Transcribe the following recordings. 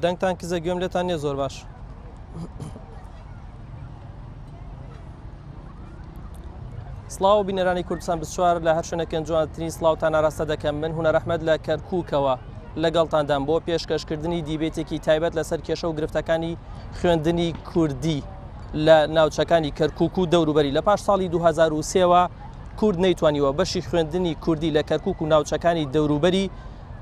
دەنگتان کزە گوێم لێتان نییە زۆر باش. سڵاو بینەرانی کوردستان 24 لە هەر شوێنەکەن جوانترین سڵاوتان ئاراستە دەکەم من هونەر ئەحمەد لە کەرکووکەوە لەگەڵتاندام بۆ پێشکەشکردنی دیبێتێکی تایبەت لەسەر کێشە و گرفتەکانی خوێندنی کوردی لە ناوچەکانی کەرکووک و دەوروبەری لە پاش ساڵی 2023ەوە کورد نەیتوانیوە بەشی خوێندنی کوردی لە کەرکووک و ناوچەکانی دەوروبەری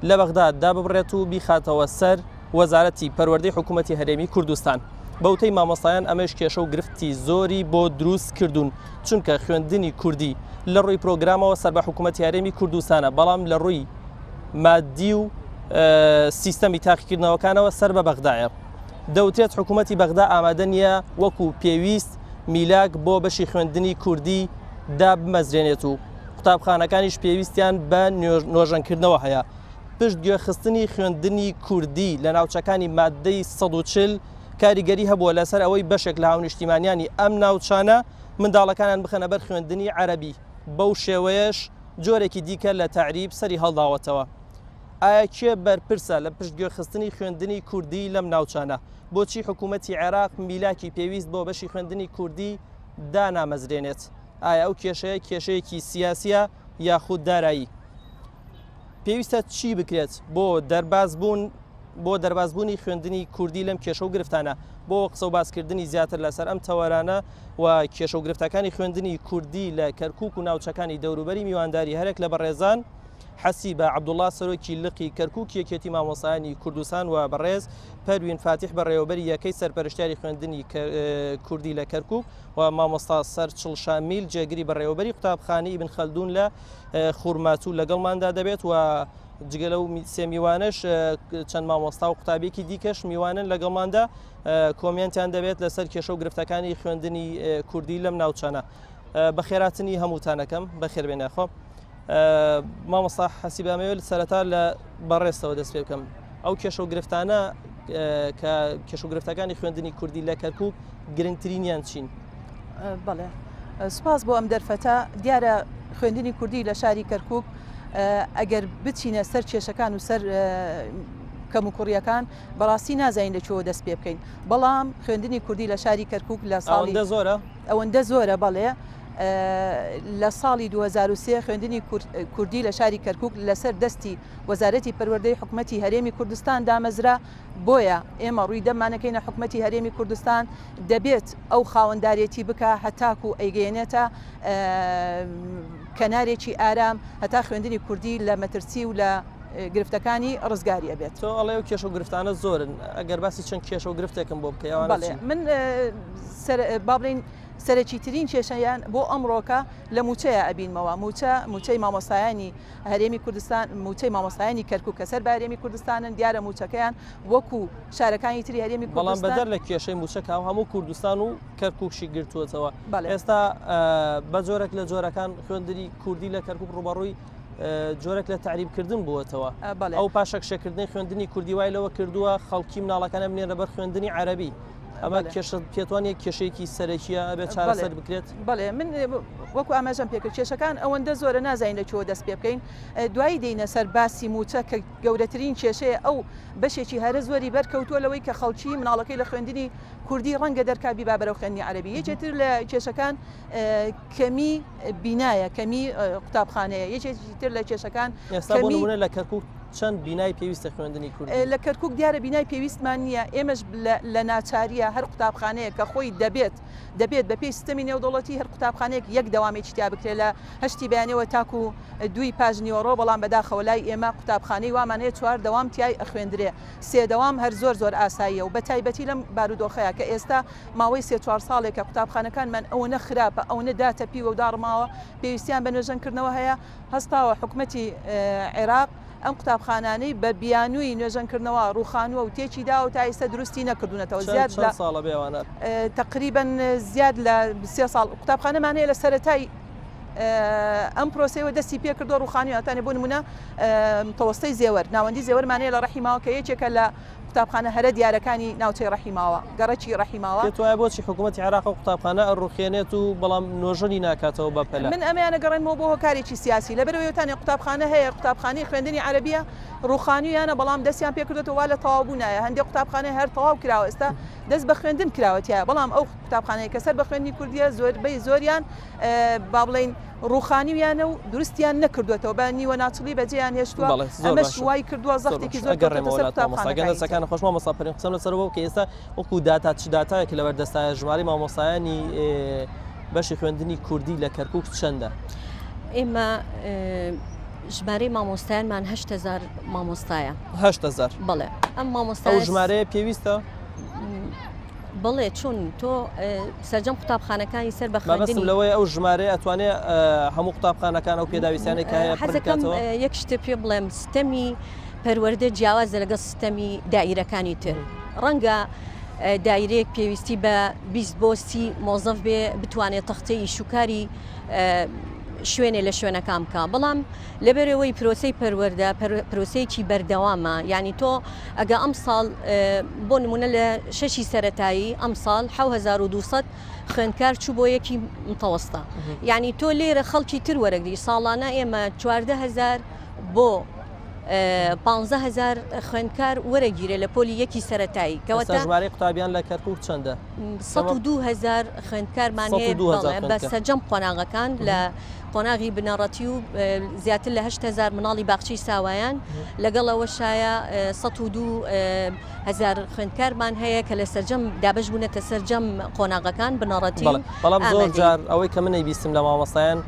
لە بەغدا داببڕێت و بیخاتەوە سەر وەزارەتی پەروەردەی حکوومەتی هەرێمی کوردستان. بە وتەی مامۆستایان ئەمەیش کێشە و گرفتی زۆری بۆ دروست کردوون، چونکە خوێندنی کوردی لە ڕووی پرۆگرامەوە سەر بە حکوومەتی هەرێمی کوردستانە، بەڵام لە ڕووی مادی و سیستەمی تاقیکردنەوەکانەوە سەر بە بەغدایە. دەوترێت حکوومەتی بەغدا ئامادە نییە وەکو پێویست میلاک بۆ بەشی خوێندنی کوردی دابمەزرێنێت و قوتابخانەکانیش پێویستیان بە نۆژەنکردنەوە هەیە. پشتگوێخستنی خوێندنی کوردی لە ناوچەکانی ماددەی 140 کاریگەری هەبووە لەسەر ئەوەی بەشێک لە هاونیشتیمانیانی ئەم ناوچانە منداڵەکانیان بخەنە بەر خوێندنی عەرەبی، بەو شێوەیەش جۆرێکی دیکە لە تەعریب سەری هەڵداوەتەوە. ئایا کێ بەرپرسە لە پشتگوێخستنی خوێندنی کوردی لەم ناوچانە؟ بۆچی حکوومەتی عێراق میلاکی پێویست بۆ بەشی خوێندنی کوردی دانامەزرێنێت؟ ئایا ئەو کێشەیە کێشەیەکی سیاسییە یاخود دارایی؟ پێویستە چی بکرێت بۆ دەربازبوون بۆ دەربازبوونی خوێندنی کوردی لەم کێشە و گرفتانە؟ بۆ قسە و باسکردنی زیاتر لەسەر ئەم تەوەرانە و کێشە و گرفتەکانی خوێندنی کوردی لە کەرکووک و ناوچەکانی دەوروبەری میوانداری هەرێک لە بەڕێزان حەسیبە عەبدوڵا سەرۆکی لقی کەرکووک یەکێتی مامۆستایانی کوردستان و بەڕێز پەروین فاتیح بەڕێوەبەری یەکەی سەرپەرشتیاری خوێندنی کوردی لە کەرکووک و مامۆستا سەرچڵ شامیل جێگری بەڕێوەبەری قوتابخانەی ئیبن خەلدون لە خورماتوو لەگەڵماندا دەبێت و جگە لەو سێ میوانەش چەند مامۆستا و قوتابیەکی دیکەش میوانن لەگەڵماندا کۆمێنتیان دەبێت لەسەر کێشە و گرفتەکانی خوێندنی کوردی لەم ناوچانە بەخێراتنی هەمووتانەکەم بەخێربێن یاخۆ مامۆستا حەسیب ئەمەوێت سەرەتا لە بەڕێزتەوە دەست پێ بکەم ئەو کێشە و گرفتانە کە کێش و گرفتەکانی خوێندنی کوردی لە کەرکک گرنگترینیان چین؟ بەڵێ سوپاس بۆ ئەم دەرفەتە دیارە خوێندنی کوردی لە شاری کەرکک ئەگەر بچینە سەر کێشەکان و سەر کەموکوڕیەکان بەڕاستی نازانین لە کوێوە دەست پێ بکەین بەڵام خوێندنی کوردی لە شاری کەرکک لە ساڵی زۆرە ئەوەندە زۆرە بەڵێ لە ساڵی 2023 خوێندنی کوردی لە شاری کەرکک لەسەر دەستی وەزارەتی پەروەردەی حکومەتی هەرێمی کوردستان دامەزرا، بۆیە ئێمە ڕووی دەممانەکەینە حکومەتی هەرێمی کوردستان دەبێت ئەو خاوەندارێتی بکا هەتاکو ئەیگەیەنێتە کەنارێکی ئارام هەتا خوێندنی کوردی لە مەترسی و لە گرفتەکانی ڕزگاری ئەبێت. تۆ ئەڵێ ئەو کێشە و گرفتانە زۆرن، ئەگەر باسی چەند کێشە و گرفتێکم بۆ بکەی ئەوانە بەڵێ چین؟ من با بڵێین سەرەکیترین کێشەیان بۆ ئەمڕۆکە لە مووچەیە ئەبینمەوە، مووچە مووچەی مامۆستایانی هەرێمی کوردستان مووچەی مامۆستایانی کەرکوک کە سەر بە هەرێمی کوردستانن دیارە مووچەکەیان وەکو شارەکانی تری هەرێمی بەڵام کوردستان بەدەر لە کێشەی مووچە کە هەموو کوردستان و کەرکوکشی گرتووەتەوە بەڵێ. ئێستا بە جۆرێک لە جۆرەکان خوێندنی کوردی لە کەرکوک ڕووبەڕووی جۆرێک لە تەعریبکردن بووەتەوە بەڵێ. ئەو پاشەکشەکردنی خوێندنی کوردی وای لەوە کردووە خەڵکی مناڵەکانیان بنێرنە بەر خوێندنی عەرەبی ئەمە کێشە پێتوانە کێشەیەکی سەرەکیە ئەبێت چارەسەر بکرێت؟ بەڵێ من وەکو ئاماژەم پێکرد کێشەکان ئەوەندە زۆرە نازانین لە کوێوە دەست پێ بکەین دوایی دێینە سەر باسی مووچە کە گەورەترین کێشەیە ئەو بەشێکی هەرە زۆری بەرکەوتووە لەوەی کە خەڵکی مناڵەکەی لە خوێندنی کوردی ڕەنگە دەرکا بیبا بەرەو خوێندنی عەرەبی یەکێتر لە کێشەکان کەمی بینایە کەمی قوتابخانەیە یەکێکی تر لە کێشەکان ئێستا بۆ نمونە لە کەرکوک چەند بینای پێویستە خوێندنی کوردی؟ لە کەرکوک دیارە بینای پێویستمان نییە، ئێمەش لە ناچارییە هەر قوتابخانەیەک کە خۆی دەبێت دەبێت بەپێی سیستەمی نێودەوڵەتی هەر قوتابخانەیەک یەک دەوامێکی تیا بکرێت لە هەشتی بەیانیەوە تاکو دووی پاش نیوەڕۆ، بەڵام بەداخەوە لای ئێمە قوتابخانەی وامان هەیە چوار دەوام تیای ئەخوێندرێ سێ دەوام هەر زۆر زۆر ئاساییە و بەتایبەتی لەم بارودۆخەیا کە ئێستا ماوەی سێ چوار ساڵێکە قوتابخانەکانمان ئەوەنە خراپە ئەوەنە داتەپیوە و داڕماوە پێویستیان بە نۆژەنکردنەوە هەیە هەستاوە حکومەتی عێراق ئەم قوتابخانانەی بە بیانووی نۆژەنکردنەوە ڕووخانووە و تێکی داوە و تا ئیستا دروستی نەکردوونەتەوە چەند زیاد چەند لە ساڵە بێ ئەوانە؟ تەقریبەن زیاد لە سێ ساڵ قوتابخانەمان هەیە لە سەرەتای ئەم پرۆسەیەوە دەستی پێکردووە ڕووخانوویانتانێ بۆ نموونە متەوەستەی زێوەر ناوەندی زێوەرمان هەیە لە ڕەحیماوە کە یەکێکە لە. قوتابخانە هەرە دیارەکانی ناوچەی ڕەحیماوە، گەڕەکی ڕەحیماوە. پێت وایە بۆچی حکوومەتی عێراق ئەو قوتابخانە ئەڕووخێنێت و بەڵام نۆژەنی ناکاتەوە بە پەلە؟ من ئەمەیان ئەگەڕێنمەوە بۆ هۆکارێکی سیاسی، لەبەرئەوەی وتانیان قوتابخانە هەیە، قوتابخانەی خوێندنی عەرەبییە، ڕووخانوویانە بەڵام دەستیان پێکردۆتەوە وا لە تەواوبوونایە، هەندێک قوتابخانە هەر تەواو کراوە ئێستا دەست بە خوێندن کراوە تیایا، بەڵام ئەو قوتابخانەی کە سەر بە خوێندنی کوردییە زۆربەی زۆریان با بڵێین ڕووخانیویانە و دروستیان نەکردووەتەوە بە نیوە ناچڵی بەجێیان هێشتووە، ئەمەش وای کردووە زەختێکی زۆر کەوتۆتە سەر قوتابخانەکانی تر. خۆش مامۆستا پەروین قسەم لەسەر بوو کە ئێستا وەکو داتا چ داتایەک لەبەر دەستایە ژمارەی مامۆستایانی بەشی خوێندنی کوردی لە کەرکوک چەندە؟ ئێمە ژمارەی مامۆستایانمان 8هزار مامۆستایە. 8هزار بەڵێ ئەم مامۆستا ئەو ژمارەیە پێویستە؟ بەڵێ چۆن تۆ سەرجەم قوتابخانەکانی سەر بە خوێندنی لەوەی ئەو ژمارەیە ئەتوانێ هەموو قوتابخانەکان ئەو پێداویستیانەی کە هەیە حەزەکەم یەک شتە پێ بڵێم ستەمی پەروەردە جیاوازە لەگەڵ ستەمی دایرەکانی تر ڕەنگە دایرەیەک پێویستی بە 20 بۆ سی مۆزەف بێ بتوانێت تەختەی ئیشوکاری شوێنێ لە شوێنەکان بکە بەڵام لەبەرەوەی پرۆسەی پەروەردە پرۆسەیەکی بەردەوامە یعنی تۆ ئەگە ئەمساڵ بۆ نمونە لە شەشی سەتایی ئەمساڵ 1900 خوێندکار چوو بۆ یەکی متەوەستە یعنی تۆ لێرە خەڵکی تر وەرەگری ساڵانە ئێمە 14هزار بۆ 15هزار خوێندکار وەرەگیرێ لە پۆلی یەکی سەتایی کەواتە ژمارەی قوتابیان لە کەرکک چەندە؟ 102 هزار خوێندکارمان هەیە بە سەرجەم قۆناغەکان لە قۆناغی بنەڕەتی و زیاتر لە 8 هزار مناڵی باخچەی ساوایان لەگەڵ ئەوەشایە 102 هزار خوێندکارمان هەیە کە لە سەرجەم دابەش بوونەتە سەرجەم قۆناغەکان بنەڕەتی بەڵام زۆر جار ئەوەی کە من ئەیبیستم لە مامۆستایان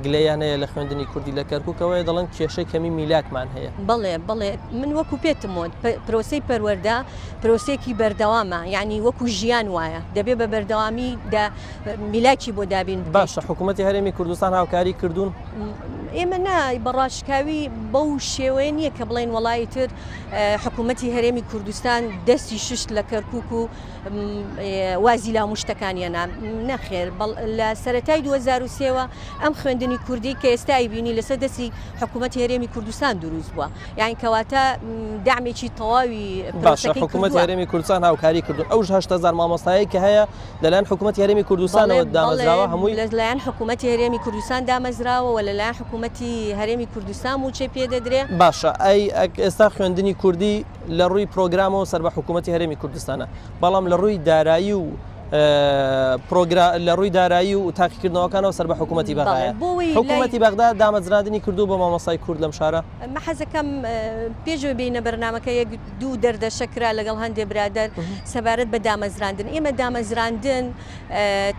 گلەیان هەیە لە خوێندنی کوردی لە کەرکووکەوەی دەڵێن کێشەی کەمی میلاکمان هەیە. بەڵێ بەڵێ من وەکو پێتم وت پرۆسەی پەروەردە پرۆسەیەکی بەردەوامە یعنی وەکو ژیان وایە دەبێ بە بەردەوامی میلاکی بۆ دابین بکەیت. باشە حکوومەتی هەرێمی کوردستان هاوکاری کردوون؟ ئێمە نا بە ڕاشکاوی بەو شێوەیە نییە کە بڵێن وەڵا ئیتر حکوومەتی هەرێمی کوردستان دەستی ششت لە کەرکووک و وازی لە هەموو شتەکان هێنا نەخێر لە سەرەتای 2003ەوە ئەم خوێندنی کوردی کە ئێستا ئەیبینی لەسەر دەستی حکوومەتی هەرێمی کوردستان دروست بووە یان کەواتە دامێکی تەواوی باشە حکوومەت هەرێمی کوردستان هاوکاری کردو ئەو 8000 مامۆستایی کە هەیە لەلایەن حکوومەتی هەرێمی کوردستانەوە دامەزراوە هەمووی لەلایەن حکوومەتی هەرێمی کوردستان دامەزراوە و لەلایەن حکوومەتی هەرێمی کوردستان مووچەی پێدەدرێ باشە ئەی ئێستا خوێندنی کوردی لە ڕووی پرۆگرامەوە سەر بە حکوومەتی هەرێمی کوردستانە بەڵام لە ڕووی دارایی و لە ڕووی دارایی و تاقیکردنەوەکانەوە سەر بە حکوومەتی بەغدایە حکوومەتی بەغدا دامەزراندنی کردو بۆ مامۆستای کورد لەم شارە مە حەزەکەم پێشەوە بینە بەرنمەکە یەک دوو دەردەشە کرا لەگەڵ هەندێ برادەر سەبارەت بە دامەزراندن ئێمە دامەزراندن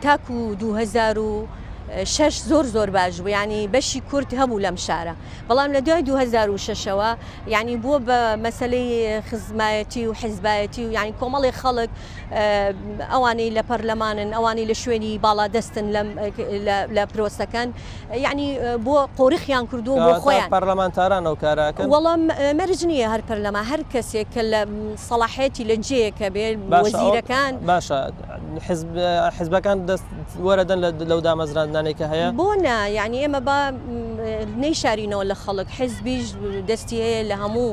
تاکو 2006 زۆر زۆر باش بوو ینی بەشی کورد هەبوو لەم شارە بەڵام لە دوای 2006ەوە یانی بووە بە مەسەلەی خزمایەتی و حزبایەتی و یانی کۆمەڵی خەڵک ئەوانەی لە پەرلەمانن ئەوانەی لە شوێنی باڵادەستن لەم لە پرۆسەکەن یعنی بۆ قۆرخیان کردووە بۆ خۆیان پەرلەمانتاران ئەو کارەکەن وەڵام مەرج نییە هەر پەرلەمان هەر کەسێک کە لە سەڵاحێتی لە جێیەکە بێ وەزیرەکان باشە حزبەکان دەست وەرەدەن لەو دامەزراندنانەی کە هەیە؟ بۆ نا یعنی ئێمە با نەیشارینەوە لە خەڵک حزبیش دەستی هەیە لە هەموو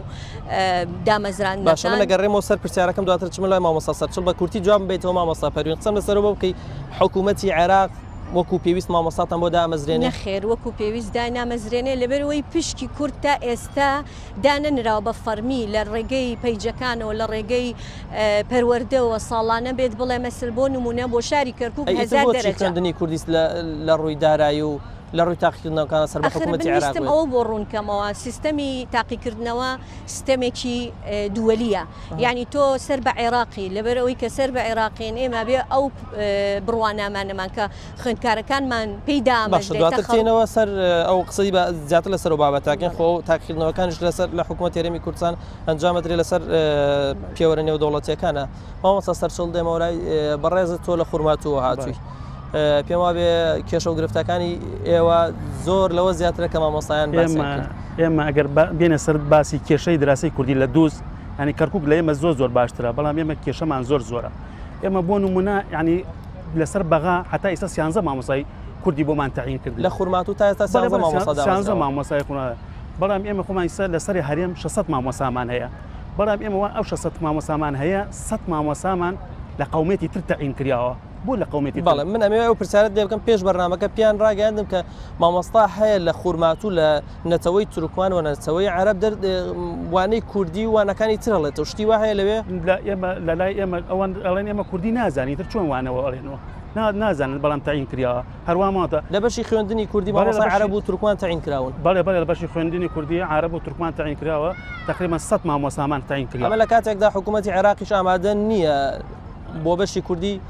دامەزراندنەکان. باشە من ئەگەڕێمەوە سەر پرسیارەکەم دواتر چمە لای مامۆستا سەرچڵ بە کورتی جواب بیتەوە مامۆستا پەروین قسەم لەسەرەوە بکەی حکوومەتی عێراق وەکو پێویست مامۆستاتان بۆ دامەزرێنێ؟ نەخێر وەکو پێویست داینامەزرێنێ لەبەرئەوەی پشکی کورد تا ئێستا دانەنراوە بە فەڕمی لە ڕێگەی پەیجەکانەوە لە ڕێگەی پەروەردەوە ساڵانە بێت بڵێ مەسل بۆ نمونە بۆ شاری کەرکوک ئەی ئیتر هەزار بۆچی دەرەجە. خوێندنی کوردیست لە لە ڕووی دارایی و لە ڕووی تاقیکردنەوەکانە سەر بە ئەخر من حکوومەتی عێراق ویستم بێت؟ ئەوە بۆ ڕوون کەمەوە سیستەمی تاقیکردنەوە سیستەمێکی دووەلییە یانی تۆ سەر بە عێراقی لەبەر ئەوەی کە سەر بە عێراقین ئێمە بێ ئەو بڕوانامانەمان کە خوێندکارەکانمان پێی باشە دامەزرێ دواتر تەخەڕ تێنەوە سەر ئەو قسەی بە زیاتر لەسەر ئەو بابەتەکەین خۆ تاقیکردنەوەکانیش لەسەر لە حکوومەتی هەرێمی کوردستان ئەنجام ئەدرێ لەسەر پێوەرە نێودەوڵەتیەکانە مامۆستا سەرچڵ دێمەوە لای بەڕێزت تۆ لە خورماتووە هاتووی پێم وابێ کێشە و گرفتەکانی ئێوە زۆر لەوە زیاترە کە مامۆستایان باسیان کرد. ئێمە ئەگەر بێنە سەر باسی کێشەی دراسی کوردی لە دووز ینی کەرکک لە ئێمە زۆر زۆر باشترە بەڵام ئێمە کێشەمان زۆر زۆرە ئێمە بۆ نمونە ینی لەسەر بەغا هەتا ئیستا سیانزە مامۆسای کوردی بۆمان تەعین کرد لە خورماتوو تا ئێستا سیانزە مامۆستا مامۆسای خورماتوو بەڵام ئێمە خۆمان ئیستا لەسەر هەرێم 600 مامۆسامان هەیە. بەڵام ئێمە وا ئەو 600 مامۆسامان هەیە 100 مامۆسامان لە قومێتی تر تەعین کراوە بۆ لە قومێتی بەڵێ من ئەمەوێ ئەو پرسیارت لێ بکەم پێش بەرنامەکە پێیان ڕاگەیاندم کە مامۆستا هەیە لە خورماتوو لە نەتەوەی تورکمان و نەتەوەی عەرەب دەر وانەی کوردی و وانەکانی تر ئەڵێتەوە شتی وا هەیە لەوێ؟ لە ئێمە لە لای ئێمە ئەوان ئەڵێن ئێمە کوردی نازانین تر چۆن وانەوە ئەڵێنەوە نازانن بەڵام تەعین کراوە هەروا ماتە لە بەشی خوێندنی کوردی مامۆستای عەرەب و تورکمان تەعین کراون بەڵێ بەڵێ لە بەشی خوێندنی کوردی عەرەب و تورکمان تەعین کراوە تقریبا 100 مامۆستامان تەعین کراوە ئەمە لە کاتێکدا حکوومەتی عێراقیش ئامادە نییە بۆ بەشی کوردی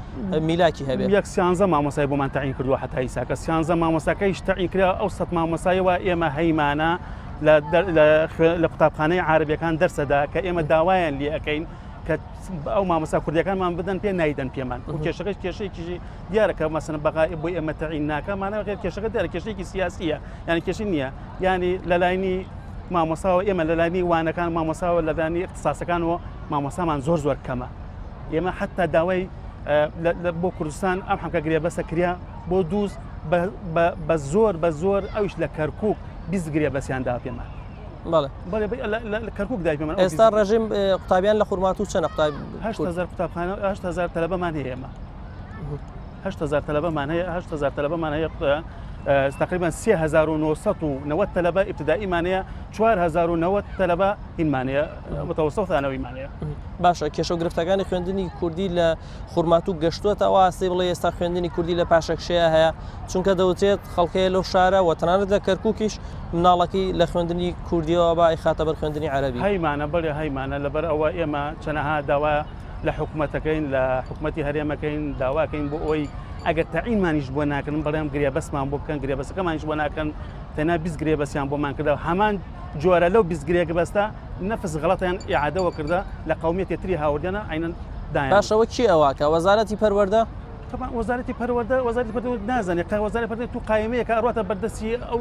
میلاکی هەبێ. یەک سیانزە مامۆستای بۆمان تەعین کردووە هەتا ئیساکە سیانزە مامۆستاکەیش تەعین کرا ئەو سەد مامۆستایە وا ئێمە هەیمانە لە قوتابخانەی عربیەکان دەرسەدا کە ئێمە داوایان لێ ئەەکەین کە ئەو مامۆستا کوردیەکانمان بدەن پێ نایدەن پێمان و کێشەکەش کێشەیەکی دیارە کە مەسەن بەغا بۆ ئێمە تەعین ناکە مانای غێر کێشەکە دیارە کێشەیەکی سیاسیە یعنی کێشی نییە یعنی لەلاینی مامۆساوە ئێمە لەلانی وانەکان مامۆساوە لەلانی اختصاسەکانەوە مامۆسامان زۆر زۆر کەمە ئێمە حتا داوای بۆ کوردستان ئەم حەمکە گرێبەسە کریا بۆ دووز بە زۆر بە زۆر ئەوش لە کەرکک 20 گرێبەسیان دا پێمان بەڵێ لە کەرکک دای پێمان ئێستا ڕژیم قوتابیان لە خورماتوو چەنە قوتابی 8000 قوتابخانە 8000 تەلەبەمان هەیە ئێمە 8000 تەلەبەمان هەیە 8000 تەلەبەمان هەیە تقریبا 3990 تەلەبە ئیبتدائیمان هەیە 4090 تەلەبە هینمان هەیە متوسط ثانەویمان هەیە باشە کێشە و گرفتەکانی خوێندنی کوردی لە خورماتوو گەشتووەتە ئەو ئاستەی بڵێ ئێستا خوێندنی کوردی لە پاشەکشەیە هەیە چونکە دەوترێت خەڵکەیە لەو شارە و تەنانەت لە کەرکووکیش مناڵەکەی لە خوێندنی کوردیەوە با ئەیخاتە بەر خوێندنی عەرەبی. هەیمانە بەڵێ هەیمانە لەبەر ئەوە ئێمە چەنەها داوا لە حکومەتەکەین لە حکومەتی هەرێمەکەین داواکەین بۆ ئەوەی ئەگەر تەعینمانیش بۆ ناکەن بەڵێم گرێبەستمان بۆ بکەن گرێبەستەکەمانیش بۆ ناکەن تەنها 20 گرێبەستیان بۆمان کردەوە هەمان جۆرە لەو 20 گرێگبەستە نەفس غەڵەتیان ئیعادەوە کردە لە قەومیەتێ تری هاوردیانە عەینەن دایان. باشە وە کێ ئەواکا وەزارەتی پەروەردە؟ تەبعەن وەزارەتی پەروەردە وەزارەتی پەروەردە نازانێ قە وەزارەتی پەروەردە تو قایمەیەکە ئەڕواتە بەردەستی ئەو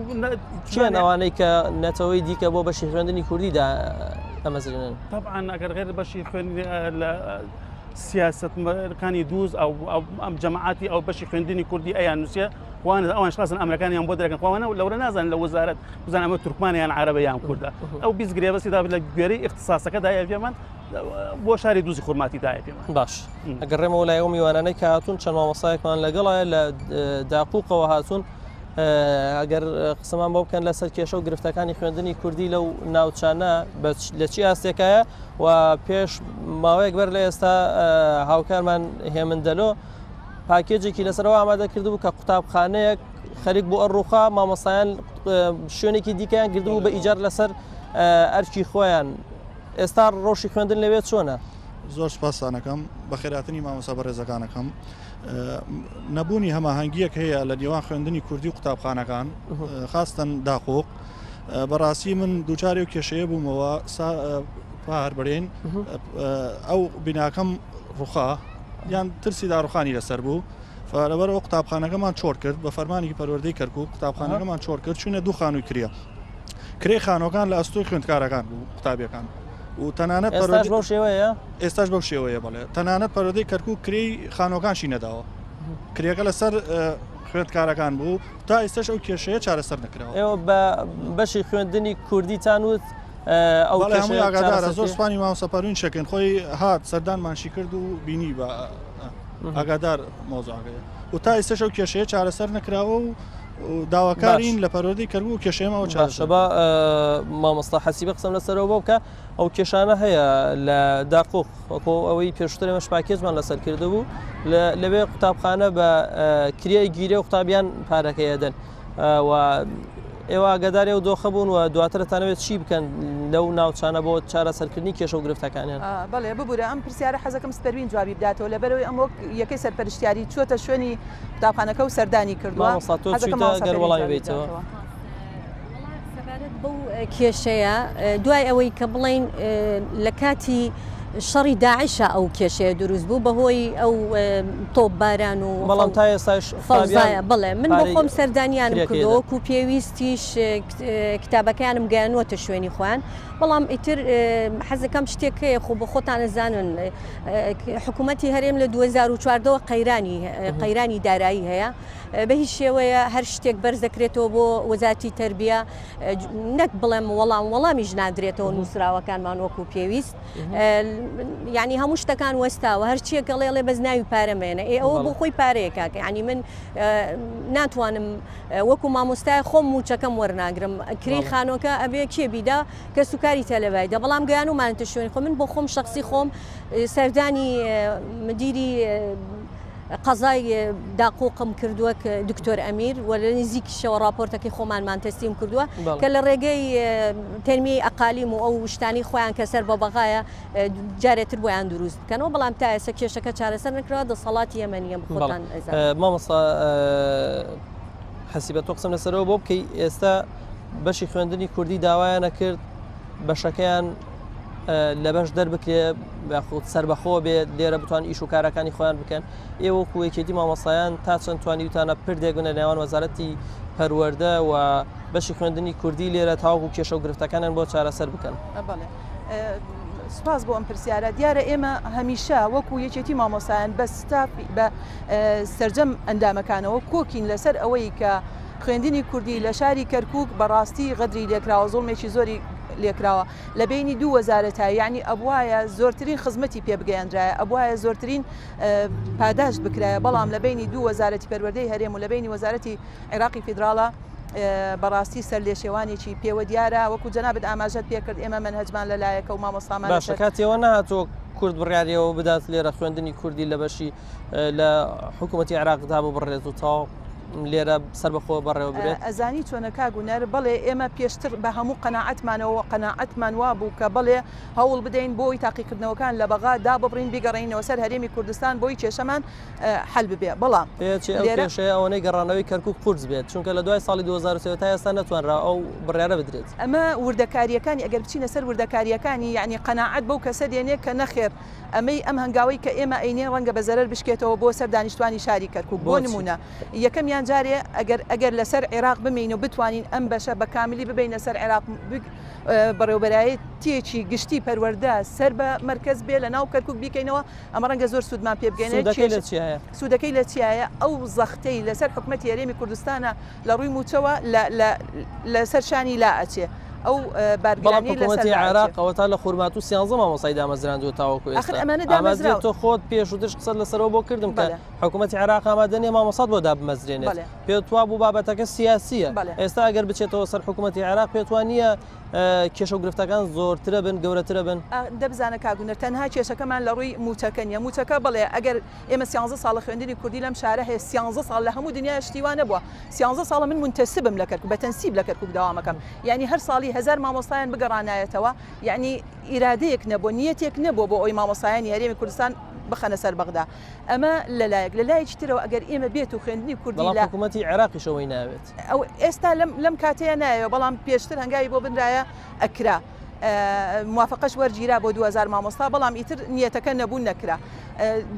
کێن ئەوانەی کە نەتەوەی دیکە بۆ بەشی خوێندنی کوردی دا ئەمەزرێنن؟ تەبعەن ئەگەر غێر بەشی خوێندنی لە سیاسەتەکانی دووز ئەو ئەم جەماعاتی ئەو بەشی خوێندنی کوردی ئەیان نووسێ وان ئەوان شڵاسن ئەمرەکانیان بۆ دەرەکەن خواوانە لەورە نازانن لە وەزارەت بزان ئەمە تورکمانە یان عەرەبە یان کوردە ئەو 20 گرێبەستی دا لە گوێرەی ئیختیساسەکە دایە پێمان بۆ شاری دوزی خورماتی دایە پێمان باش ئەگەڕێمەوە لای ئەو میوانانەی کە هاتوون چەند مامۆستایەکمان لەگەڵایە لە داقوقەوە هاتوون ئەگەر قسەمان بۆ بکەن لەسەر کێشە و گرفتەکانی خوێندنی کوردی لەو ناوچانە لە چی ئاستێکایە و پێش ماوەیەک بەر لە ئێستا هاوکارمان هێمن دەلۆ پاکێجێکی لەسەرەوە ئامادە کردبوو کە قوتابخانەیەک خەریک بۆ ئەڕوخا مامۆستایان شوێنێکی دیکەیان گردبوو بە ئیجار لەسەر ئەرکی خۆیان ئێستا ڕۆشی خوێندن لەوێ چۆنە؟ زۆر سپاستانەکەم بەخێراتنی مامۆستا بەڕێزەکانەکەم نەبوونی هەماهەنگیەک هەیە لە نێوان خوێندنی کوردی و قوتابخانەکان خاستن داقۆق بەڕاستی من دووچاری و کێشەیە بوومەوە پار بڵێن ئەو بیناکەم ڕوخا یان ترسی داڕوخانی لەسەر بوو لەبەرئەوە قوتابخانەکەمان چۆڵ کرد بە فەرمانێکی پەروەردەی کەرکوک قوتابخانەکەمان چۆڵ کرد چوینە دوو خانووی کرێ کرێی خانووەکان لە ئەستۆی خوێندکارەکان بوو قوتابیەکان و تەنانەت ئێستاش بەو شێوەیە ئێستاش بەو شێوەیە بەڵێ تەنانەت پەروەردەی کەرکوک کرێی خانووەکانشی نەداوە کرێکە لەسەر خوێندکارەکان بوو تا ئێستاش ئەو کێشەیە چارەسەر نەکراوە ئێوە بە بەشی خوێندنی کوردیتان وت ئەو بەڵێ هەمووی کێشەیە ئاگادارە چارەسەر زۆر کرێ؟ سوپانی مامۆستا پەروین شەکن خۆی هات سەردانمانشی کرد و بینی بە ئاگادار مەوزوعەکەیە و تا ئێستاش ئەو کێشەیە چارەسەر نەکراوە و داواکارین لە پەروەردەی کەرکوک کێشەیەمەوە چارەسەر بە مامۆستا حەسیبە قسەم لەسەرەوە بۆ بکە ئەو کێشانە هەیە لە داقوق وەکۆ ئەوەی پێشتر ئێمەش پاکێجمان لەسەر کردبوو لەوێ قوتابخانە بە کرێی گیرێ و قوتابیان پارەکەی ئەدەن و ئێوە ئاگاداری ئەو دۆخە بوون و دواتر ئەتانەوێت چی بکەن لەو ناوچانە بۆ چارەسەرکردنی کێشە و گرفتەکانیان؟ بەڵێ ببورە ئەم پرسیارە حەزەکەم سپەروین جوابی بداتەوە لەبەرئەوەی ئەم وەک یەکەی سەرپەرشتیاری چووەتە شوێنی قوتابخانەکە و سەردانی کردووە مامۆستا تۆ حەزەکەم چوویتە مامۆستا گەر پەروین وەڵامی جوابی بەیتەوە. بداتەوە. وەڵا سەبارەت بەو کێشەیە دوای ئەوەی کە بڵێین لە کاتی. شەڕی داعشە ئەو کێشەیە دروست بوو بەهۆی ئەو تۆپ باران و بەڵام تا ئێستاش فەوزایە بڵێ من بۆ خۆم سەردانیانم کردەوە وەکو پێویستیش کتابەکەیانم گەیانوەتە شوێنی خۆیان بەڵام ئیتر حەزەکەم شتێک هەیە خۆ بە خۆتان ئەزانن حکوومەتی هەرێم لە 2014ەوە قەیرانی قەیرانی دارایی هەیە بە هیچ شێوەیە هەر شتێک بەرز دەکرێتەوە بۆ وەزارتی تربیە نەک بڵێم وەڵام وەڵامیش نادرێتەوە نووسراوەکانمان وەکو پێویست یعنی هەموو شتەکان وەستاوە هەرچیەک ئەڵێ بەس ناوی پارە مێنە ئێ ئەوە بۆ خۆی پارەیە کاکە یعنی من ناتوانم وەکو مامۆستای خۆم موچەکەم وەرناگرم کری خانۆکە ئەبێ کێ بیدا کە سوکاری تەلەبایدە بەڵام گەیانومانتە شوێن خۆ من بۆ خۆم شخصی خۆم سەردانی مدیری قەزای داقوقم کردووە دکتۆر ئەمیر و لە نزیکیشەوە ڕاپۆرتەکەی خۆمانمان تەسلیم کردووە کە لە ڕێگەی تەنمیەی ئەقالیم و ئەو شتانی خۆیان کە سەر بە بەغایە جارێتر بۆیان دروست بکەنەوە بەڵام تا ئێستا کێشەکە چارەسەر نەکراوە دەسەڵاتی ئێمە نییە خۆتان ئەزانن. مامۆستا حەسیبە تۆ قسەم لەسەرەوە بۆ بکەی ئێستا بەشی خوێندنی کوردی داوایانە کرد بەشەکەیان لە بەش دەربکرێ یاخود سربەخۆ بێت لێرە بتوان ئیش و کارەکانی خۆیان بکەن ئێوە وەکو یەکێتی مامۆستایان تا چەند توانیوتانە پردێک بن لە نێوان وەزارەتی پەروەردە و بەشی خوێندنی کوردی لێرە تاوەکو کێشە و گرفتەکانیان بۆ چارەسەر بکەن؟ بەڵێ سوپاس بۆ ئەم پرسیارە دیارە ئێمە هەمیشە وەکو یەکێتی مامۆستایان بە ستاف بە سەرجەم ئەندامەکانەوە کۆکین لەسەر ئەوەی کە خوێندنی کوردی لە شاری کەرکک بەڕاستی غەدری لێکراوە زوڵمێکی زۆری لێکراوە لە بەینی دوو وەزارەتا یەعنی ئەبوایە زۆرترین خزمەتی پێ بگەیەنرایە ئەبوایە زۆرترین پاداشت بکرایە بەڵام لە بەینی دوو وەزارەتی پەروەردەی هەرێم و لە بەینی وەزارەتی عێراقی فیدراڵە بەڕاستی سەرلێشێوانێکی پێوە دیارە وەکو جەنابت ئاماژەت پێکرد ئێمە مەنهەجمان لە لایەکە و مامۆستامان باشە کاتێەوە نەهاتووە کورد بڕیاریەوە بدات لێرە خوێندنی کوردی لە بەشی لە حکوومەتی عێراقدا ببڕێت و تاو لێرە سەربەخۆ بەڕێوە برێت. ئەزانی چۆنە کاک هونەر، بەڵێ ئێمە پێشتر بە هەموو قەناعەتمانەوە قەناعەتمان وابوو کە بەڵێ هەوڵ بدەین بۆی تاقیکردنەوەکان لە بەغا داببڕین بیگەڕێنینەوە سەر هەرێمی کوردستان بۆی کێشەمان حەل ببێ بەڵام پێچێ ئەو لێرە. کێشەیە ئەوەنەی گەڕانەوەی کەرکوک قورس بێت چونکە لە دوای ساڵی 2003 تا ئێستا نەتوانرا ئەو بڕیارە بدرێت. ئەمە وردەکارییەکانی ئەگەر بچینە سەر وردەکارییەکانی یەعنی قەناعەت بەو کەسە دێنێ کە نەخێر ئەمەی ئەم هەنگاوەی کە ئێمە ئەینێن ڕەنگە بە زەرەر بشکێتەوە بۆ سەر دانیشتوانی شاری کەرکوک بۆ بۆچی؟ نموونە یەکەمیان جارێ ئەگەر ئەگەر لەسەر عێراق بمێین و بتوانین ئەم بەشە بە کاملی ببەینە سەر عێراق بەڕێوبەرایەتیەکی گشتی پەروەردە سەر بە مەرکەز بێ لە ناو کەرکوک بیکەینەوە ئەمە ڕەنگە زۆر سوودمان پێ بگەینێ سوودەکەی لە چیایە؟ سوودەکەی لە چیایە ئەو زەختەی لەسەر حکومەتی هەرێمی کوردستانە لە ڕووی مووچەوە لە لە لەسەر شانی لا ئەچێ ئەو بەڵام بارگرانیەی لەسەر حکوومەتی لا عێراق ئەچێ. ئەوەتا لە خورماتوو سیانزە مامۆستای دامەزراندووە تاوەکو ئاخر ئێستا ئەمانە ئامادرێت دامەزراون. تۆ خۆت پێشووترش قسەت لەسەرەوە بۆ کردم کە بەڵێ. حکوومەتی عێراق ئامادە نییە مامۆستات بۆ دابمەزرێنێت بەڵێ. پێت وابوو بابەتەکە سیاسییە بەڵێ. ئێستا ئەگەر بچێتەوە سەر حکوومەتی عێراق پێت وا نییە کێشە و گرفتەکان زۆرترە بن گەورەترە بن؟ دە بزانە کاک هونەر تەنها کێشەکەمان لە ڕووی مووچەکە نییە مووچەکە بەڵێ ئەگەر ئێمە سیانزە ساڵە خوێندنی کوردی لەم شارە هەیە سیانزە ساڵ لە هەموو دنیا شتی وا نەبووە سیانزە ساڵە من مونتەسبم لە کەرکوک بە تەنسیب لە کەرکوک دەوامەکەم یعنی هەر ساڵی هەزار مامۆستایان بگەڕانایەتەوە یعنی ئیرادەیەک نەبووە نیەتێک نەبووە بۆ ئەوەی مامۆستایانی هەرێمی کوردستان بخەنە سەر بەغدا ئەمە لەلایەک لەلایەکی ترەوە ئەگەر ئێمە بێت و خوێندنی کوردی بەڵام لە حکوومەتی عێراقیش ئەوەی ناوێت. ئەو ئێستا لەم لەم کاتەیە نایەوە بەڵام پێشتر هەنگاوی بۆ بنرایە ئەکرا موافقەش وەرگیرا بۆ 2000 مامۆستا بەڵام ئیتر نیەتەکە نەبوو نەکرا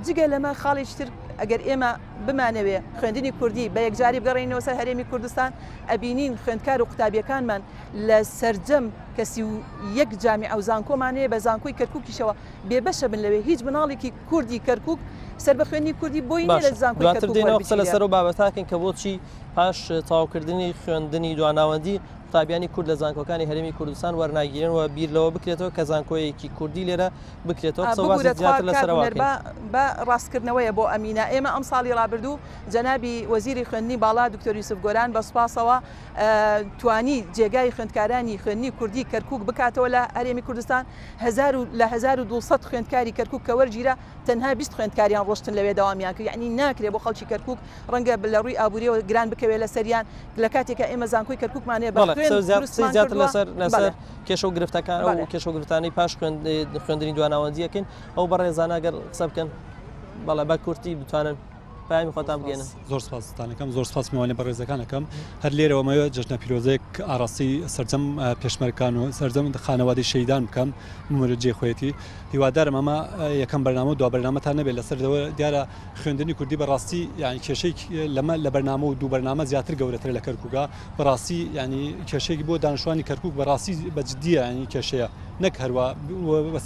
جگە لەمە خاڵێکی تر ئەگەر ئێمە بمانەوێ خوێندنی کوردی بە یەکجاری بگەڕێینەوە سەر هەرێمی کوردستان ئەبینین خوێندکار و قوتابیەکانمان لە سەرجەم کەسی و یەک جامیعە و زانکۆمان هەیە بە زانکۆی کەرکوکیشەوە بێبەشە بن لەوێ هیچ مناڵێکی کوردی کەرکوک سەر بە خوێندنی کوردی بۆی نیە لە باشە زانکۆی دواتر کەرکوک دێنەوە قسە وەربگیرێ. لەسەر ئەو بابەتاکەین کە بۆچی پاش تەواوکردنی خوێندنی دواناوەندی قوتابیانی کورد لە زانکۆکانی هەرێمی کوردستان وەرناگیرێن و بیر لەوە بکرێتەوە کە زانکۆیەکی کوردی لێرە بکرێتەوە قسە و باسی ببورە تخوا زیاتر کاک لەسەرەوە هونەر ئەکەین. با با ڕاستکردنەوەیە بۆ ئەمینە ئێمە ئەم ساڵی ڕابردوو جەنابی وەزیری خوێندنی باڵا دکتۆر یوسف گۆران بە سوپاسەوە توانی جێگای خوێندکارانی خوێندنی کوردی کەرکوک بکاتەوە لە هەرێمی کوردستان هەزار و لە 1200 خوێندکاری کەرکوک کە وەرگیرا تەنها 20 خوێندکاریان ڕۆشتن لەوێ دەوامیان کرد یعنی ناکرێ بۆ خەڵکی کەرکوک ڕەنگە لە ڕووی ئابووریەوە گران بکەوێت لەسەریان لە کاتێکا ئێمە زانکۆی کەرکوکمان هەیە بە بەڵێ خوێن قسە زیاد قسەی دروستمان زیاتر کردووە لەسەر لەسەر بەڵێ کێشە و گرفتەکان ئەو بەڵێ کێشە و گرفتانەی پاش خوێندنی دواناوەندیەکەین ئەو بەڕێزانە گەر قسە بکەن بەڵێ بە کورتی بتوانن. پامی خۆتان بگەێنن. زۆر سپاستانەکەم زۆر سپاس میوانە بەڕێزەکانەکەم هەر لێرەوە مەوێت جەژنە پیرۆزێک ئاڕاستی سەرجەم پێشمەرگان و سەرجەم خانەوادەی شەیدان بکەم ممرد جێ خۆیەتی هیوادارم ئەمە یەکەم بەرنامە و دوا بەرنامەتان نەبێت لەسەر دەوە دیارە خوێندنی کوردی بەڕاستی یعنی کێشەی لەمە لە بەرنامە و دوو بەرنامە زیاتر گەورەترە لە کەرکووکە بەڕاستی یعنی کێشەیەکی بۆ دانیشتوانی کەرکووک بەڕاستی بە جدیە یعنی کێشەیە نەک هەروە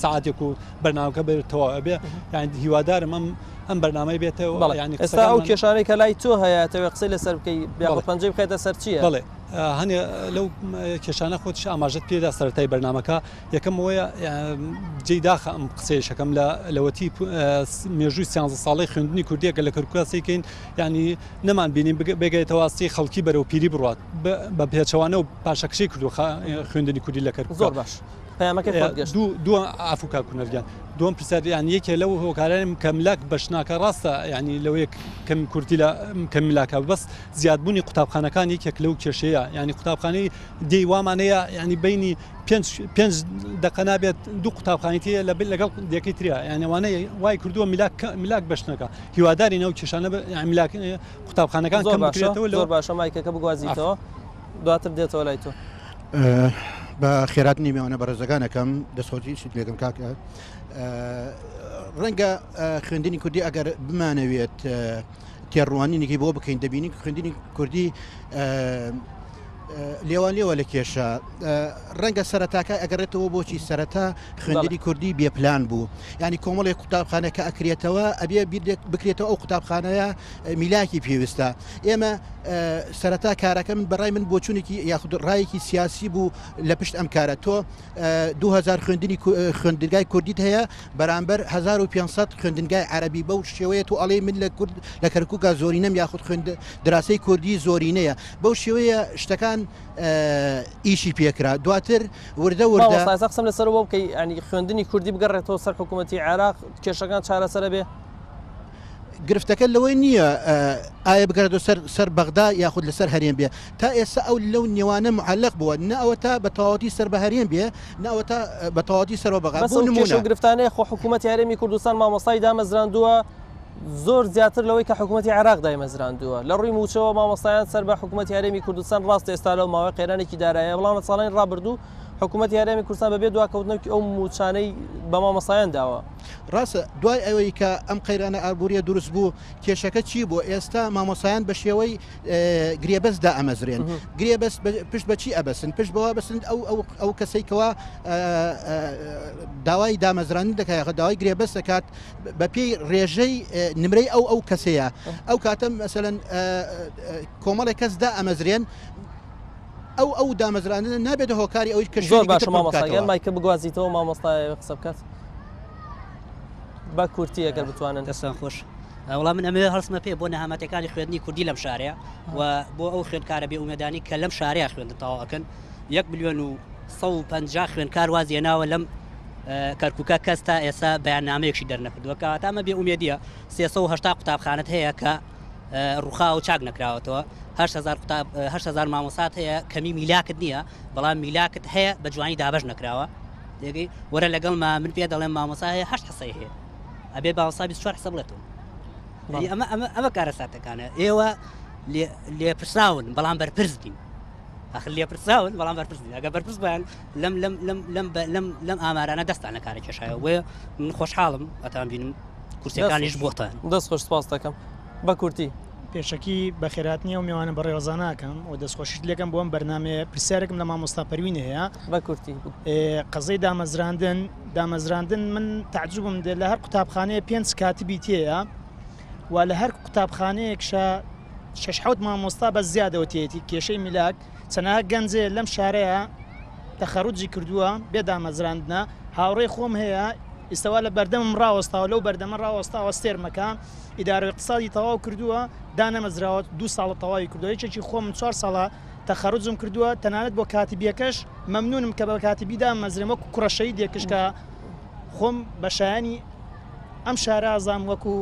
سەعاتێک و بەرنامەکە بێت تەواو ئەبێ یعنی هیوادارم ئەم ئەم بەرنامەی بێتەوە بەڵێ یعنی ئێستا ئەو قسەکانمان کێشانەی کە لای تۆ هەیە تەوێ قسەی لەسەر بکەی یاخود بەڵێ پەنجەی بخەیتە سەر چییە؟ بەڵێ هەنێ لەو کێشانە خۆتیش ئاماژەت پێدا سەرەتای بەرنامەکە یەکەم ئەوەیە جێی داخە ئەم قسەیەشەکەم لە لەوەتی مێژووی سیانزە ساڵەی خوێندنی کوردیە کە لە کەرکوکا سەیکەین یعنی نەمان بینین بگەێتەوە ئاستی خەڵکی بەرەو پیری بڕات بە پێچەوانە و پاشەکشەی کردو خوێندنی کوردی لە کەرکوک زۆر باش پەیامەکەی خۆت گەشت دوو دوو عفو کاک هونەر گیان دووەم پرسیار یان یەکێ لەو هۆکارانم کە ملاک بەش ناکە ڕاستە یعنی لەوەیە کەم کوردی لە کەم ملاکە بەس زیادبوونی قوتابخانەکان یەکێک لەو کێشەیە یعنی قوتابخانەی دێی وامانەیە یعنی بینی پێنج دەقە نابێت دوو قوتابخانی تێ لە لەگەڵ دێکەی تریا یعنی ئەوانە وای کردووە ملاک ملاک بەش نەکا هیواداری ناو کێشانە ملاک قوتابخانەکان زۆر کەم باشە بکرێتەوە لەو زۆر باشە مایکەکە بگوازیتەوە دواتر دێتەوە لای تۆ. بە خێراتنی میوانە بەڕێزەکان ئەکەم دەستخۆشیشت لێکم کاکە ڕەنگە خوێندنی کوردی ئەگەر بمانەوێت تێڕوانینێکی بۆ بکەین دەبینین خوێندنی کوردی لێوان لێوە لە کێشە ڕەنگە سەرەتاکە ئەگەڕێتەوە بۆچی سەرەتا خوێندنی کوردی بێپلان بوو ینی کۆمەڵێک قوتابخانە کە ئەکرێتەوە ئەبێ بیرێک بکرێتەوە ئەو قوتابخانەیە میلاکی پێویستە ئێمە سەرەتا کارەکە من بەڕای من بۆچوونێکی یاخود ڕایەکی سیاسی بوو لە پشت ئەم کارە تۆ 2000 خوێندنی خوێندنگای کوردیت هەیە بەرامبەر 1500 خوێندنگای عەربی بەو شێوەیە تۆ ئەڵێ من لە کورد لە کەرکووکە زۆرینەم یاخود خوێند دراسەی کوردی زۆرینەیە بەو شێوەیە شتەکان ئیشی پێکرا دواتر وردە وردە مامۆستا قسەم لەسەر بۆ بکەی ینی خوێندنی کوردی بگەڕێتەوە سەر حکوومەتی عێراق کێشەکان چارەسەرە بێ گرفتەکە لەوەی نییە ئایا بگەڕێتەوە سەر سەر بەغدا یاخود لەسەر هەرێم بێ تا ئێستا ئەو لەو نێوانە معلق بووە نە ئەوە تا بە تەواوەتی سەر بە هەرێم بێ نە ئەوە تا بە تەواوەتی سەر بە بەغا بەس بۆ ئەو کێشە نمونە و گرفتانەیە خۆ حکوومەتی هەرێمی کوردستان مامۆستای دامەزراندووە زۆر زیاتر لەوەی کە حکوومەتی عێراق دایمەزراندووە لە ڕووی مووچەوە مامۆستایان سەر بە حکوومەتی هەرێمی کوردستان ڕاستە ئێستا لەو ماوەی قەیرانێکی دارایە بەڵام لە ساڵانی ڕابردوو حکوومەتی هەرێمی کوردستان بەبێ دواکەوتنەوەی ئەو مووچانەی بە مامۆستایان داوە. ڕاستە دوای ئەوەی کە ئەم قەیرانە ئابووریە دروست بوو کێشەکە چی بوو ئێستا مامۆسایان بە شێوەی گرێبەست دائەمەزرێن گرێبەست پشت بە چی ئەبەسن پشت بەوە بەسن ئەو ئەو ئەو کەسەی کەوا داوای دامەزرانی دەکات یاخود داوای گرێبەست دەکات بە پێی ڕێژەی نمرەی ئەو ئەو کەسەیە ئەو کاتە مەسەلەن کۆمەڵێک کەس دائەمەزرێن ئەو ئەو دامەزراندنە نابێتە هۆکاری ئەوەی کە زۆر شوێنێکی باشە تر پڕ مامۆستا گیان بکاتەوە. مایکە بگوازیتەوە مامۆستا قسە بکات بە کورتی ئەگەر بتوانن. دەستان خۆش وەڵا من ئەمەوێ هەڵسمە پێ بۆ نەهامەتەکانی خوێندنی کوردی لەم شارەیە و بۆ ئەو خوێندکارە بێ ئومێدانی کە لەم شارەیە خوێندن تەواو ئەکەن یەک ملیۆن و 150 خوێندکار واز هێناوە لەم کەرکووکە کەس تا ئێستا بەیاننامەیەکشی دەرنەکردووە کەواتە ئەمە بێ ئومێدیە 380 قوتابخانەت هەیە کە ڕووخاوە و چاک نەکراوەتەوە 8000 قوتاب 8000 مامۆسات هەیە کەمی میلاکت نییە بەڵام میلاکت هەیە بە جوانی دابەش نەکراوە دەگەی وەرە لەگەڵ ما من پێ دەڵێم مامۆسا هەیە هەشت حسەی هەیە ئەبێ باوەسا 24 حسە بڵێتەوە ئەمە ئەمە ئەمە کارەساتەکانە ئێوە لێپرسراون بەڵام بەرپرس بین ئەخر لێپرسراون بەڵام بەرپرس بین ئەگە بەرپرس بان لەم لەم لەم لەم لەم لەم ئامارانە دەستان لە کارە کێشایەوە بۆیە من خۆشحاڵم ئەتان بینم کورسەکانیش بۆتان دەست خۆش سپاس دەکەم بە کورتی. پێشەکی بەخێرهاتنی ئەو مێوانە بەڕێوەزانە ئەکەم و دەستخۆشیت لێکەم بۆ ئەم بەرنامەیە پرسیارێکم لە مامۆستا پەروین هەیە بە کورتی. قەزەی دامەزراندن دامەزراندن من تەعجوبم دێ لە هەر قوتابخانەیە پێنج کاتبی تێیە و لە هەر قوتابخانەیەکشا شەش حەوت مامۆستا بە زیادەوە تێیەتی کێشەی میلاک چەنەها گەنجێ لەم شارەیە تەخەروجی کردووە بێ دامەزراندنە هاوڕێی خۆم هەیە ئیستەوا لە بەردەمم ڕاوەستاوە لەو بەردەمە ڕاوەستاوە سێرمەکە ئیدارە و اقتصادی تەواو کردووە دانەمەزراوە دوو ساڵە تەواوی کردووە یەکێکی خۆم چوار ساڵە تەخەروجم کردووە تەنانەت بۆ کاتبیەکەش مەمنونم کە بە کاتبی دامەزرێم وەکو کوڕە شەهیدێکش کە خۆم بە شایانی ئەم شارە ئازام وەکو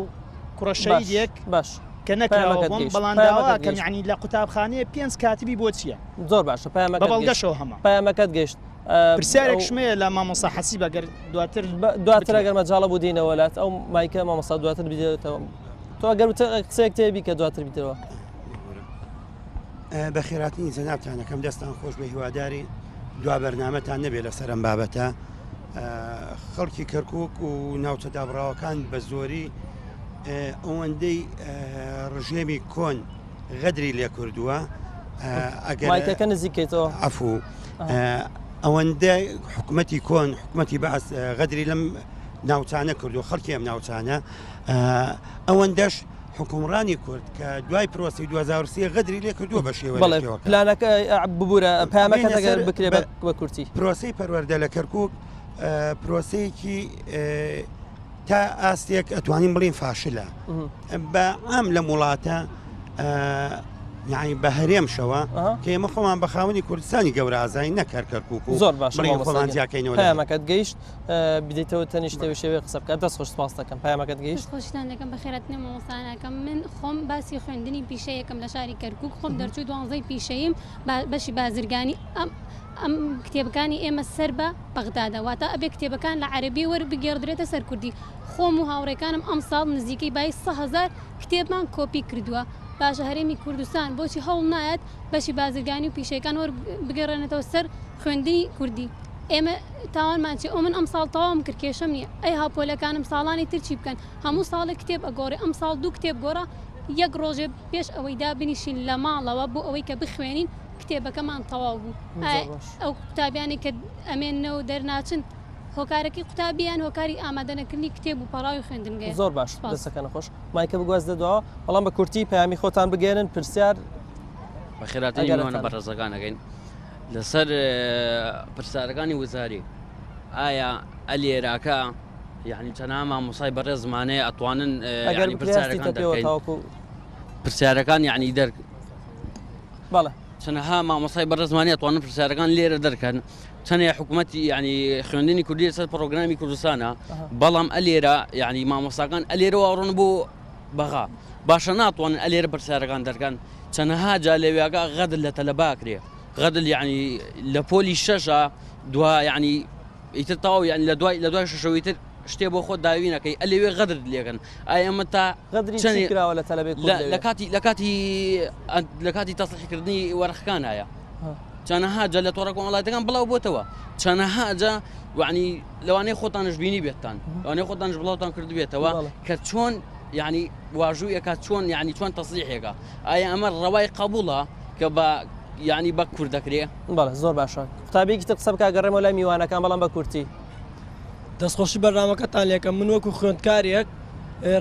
کوڕە شەهیدێک باش کە نەکراوە پەیامەکەت بۆم گەیشت. بەڵام پەیامەکەت داواکەم گەیشت. یعنی لە قوتابخانەیە پێنج کاتبی بۆ چییە؟ زۆر باشە پەیامەکەت بە گەیشت. بەڵگەشەوە هەمە. پەیامەکەت گەیشت. پرسیارێکشم هەیە لە مامۆستا حەسیب ئەگەر دواتر دواتر ئەگەر مەجاڵە بوو دێینەوە لات ئەو مایکە مامۆستا دواتر بدێتەوە. تۆ ئەگەر قسەیەک تێ بیکە دواتر بیتەوە. بەخێراتنی جەنابتان ئەکەم دەستان خۆش بێ هیواداری دوا بەرنامەتان نەبێ لەسەر ئەم بابەتە خەڵکی کەرکک و ناوچە دابڕاوەکان بە زۆری ئەوەندەی ڕژێمی کۆن غەدری لێ کردووە ئەگەر مایکەکە نزیکەیتەوە عفو ئەوەندە حکوومەتی کۆن حکوومەتی بەعس غەدری لەم ناوچانە کردو خەڵکی ئەم ناوچانە ئەوەندەش حوکمڕانی کورد کە دوای پرۆسەی 2023 غەدری لێ کردووە بە شێوە بەڵێ پلانەکە ببوورە پامەکە دەگەر بکرێ بە کورتی پرۆسەی پەروەردە لە کەرکک پرۆسەیەکی تا ئاستێک ئەتوانین بڵین فاشلە بە ئەم لەم وڵاتە یعنی بە هەرێمشەوە کە ئێمە خۆمان بە خاوەنی کوردستانی گەورە ئازای نەکەر کەرکک و زۆر باش خۆمان جیاکەینەوە پەیامەکەت گەیشت بدەیتەوە تەنیشتەوە شێوەیە قسە بکات دەست خۆش سپاس دەکەم پەیامەکەت گەیشت خۆشتان دەکەم بەخێراتنی مامۆستانەکەم من خۆم باسی خوێندنی پیشەیەکەم لە شاری کەرکک خۆم دەرچوو دوانزەی پیشەییم بەشی بازرگانی ئەم ئەم کتێبەکانی ئێمە سەر بە بەغدادە واتە ئەبێ کتێبەکان لە عەربی وەربگێڕدرێتە سەر کوردی خۆم و هاوڕێکانم ئەمساڵ نزیکەی بای 100 هەزار کتێبمان کۆپی کردووە باشە هەرێمی کوردستان بۆچی هەوڵ نایەت بەشی بازرگانی و پیشەکان وەربگەڕێنێتەوە سەر خوێندنی کوردی ئێمە تاوانمان چیە ئەو من ئەمساڵ تەواوم کرد کێشەم نیە ئەی هاوپۆلەکانم ساڵانی تر چی بکەن هەموو ساڵێک کتێب ئەگۆڕێ ئەمساڵ دوو کتێب گۆڕا یەک ڕۆژێ پێش ئەوەی دابنیشین لە ماڵەوە بۆ ئەوەی کە بخوێنین کتێبەکەمان تەواو بوو ئایا ئەو قوتابیانەی کە ئەمێننەوە دەرناچن هۆکارەکەی قوتابیان هۆکاری ئامادەنەکردنی کتێب و پەڕاوی خوێندنگەیە زۆر باش دەستەکانت خۆش مایکە بگوازدە دواوە بەڵام بە کورتی پەیامی خۆتان بگەیەنن پرسیار بەخێراتنی میوانە بەڕێزەکان ئەکەین لەسەر پرسیارەکانی وزاری ئایا ئەلێراکە یعنی چەنها مامۆسای بەڕێزمانەیە ئەتوانن ئەگەر پرسیارەکان پرسیارەکان یعنی دەر بەڵێ چەنەها مامۆسای بەڕێزمانی ئەتوانن پرسیارەکان لێرە دەرکەن چەنێ حکوومەتی ینی خوێندنی کوردی سەر پرۆگرامی کوردستانە بەڵام ئەلێرە یعنی مامۆساکان ئەلێرەوە ڕۆن بۆ بەغا باشە ناتوانن ئەلێرە پرسیارەکان دەرکەن چەنەها جا لەویاگا غەدر لە تەلەبا کرێ غەدر یعنی لە پۆلی شەشە دوا یعنی ئیتر تەواو یعنی لە دوای لە دوای شەشەوەی تر شتێ بۆ خۆت داوی نەکەی ئەلێوێ غەدر لێکەن ئایا ئەمە تا غەدری چی کراوە لە تەلەبەی کورد لەوێ؟ لە کاتی لە کاتی لە کاتی تەسڵیحکردنی وەرەقەکان هەیە چەنەها جا لە تۆڕە کۆمەڵایەتەکان بڵاو بۆتەوە چەنەها جا وعنی لەوانەیە خۆتانش بینی بێتتان لەوانەیە خۆتانش بڵاوتان کردبێتەوە کە چۆن یعنی واژوویەکە چۆن یعنی چۆن تەسلیحێکە ئایا ئەمە ڕەوای قبوڵە کە بە یعنی بە کورد دەکرێ بەڵێ زۆر باشە قوتابیەکی تر قسە بکە گەڕێمەوە لای میوانەکان بەڵام بە کورتی دەستخۆشی بەرنامەکەتان لێکەم من وەکو خوێندکارێک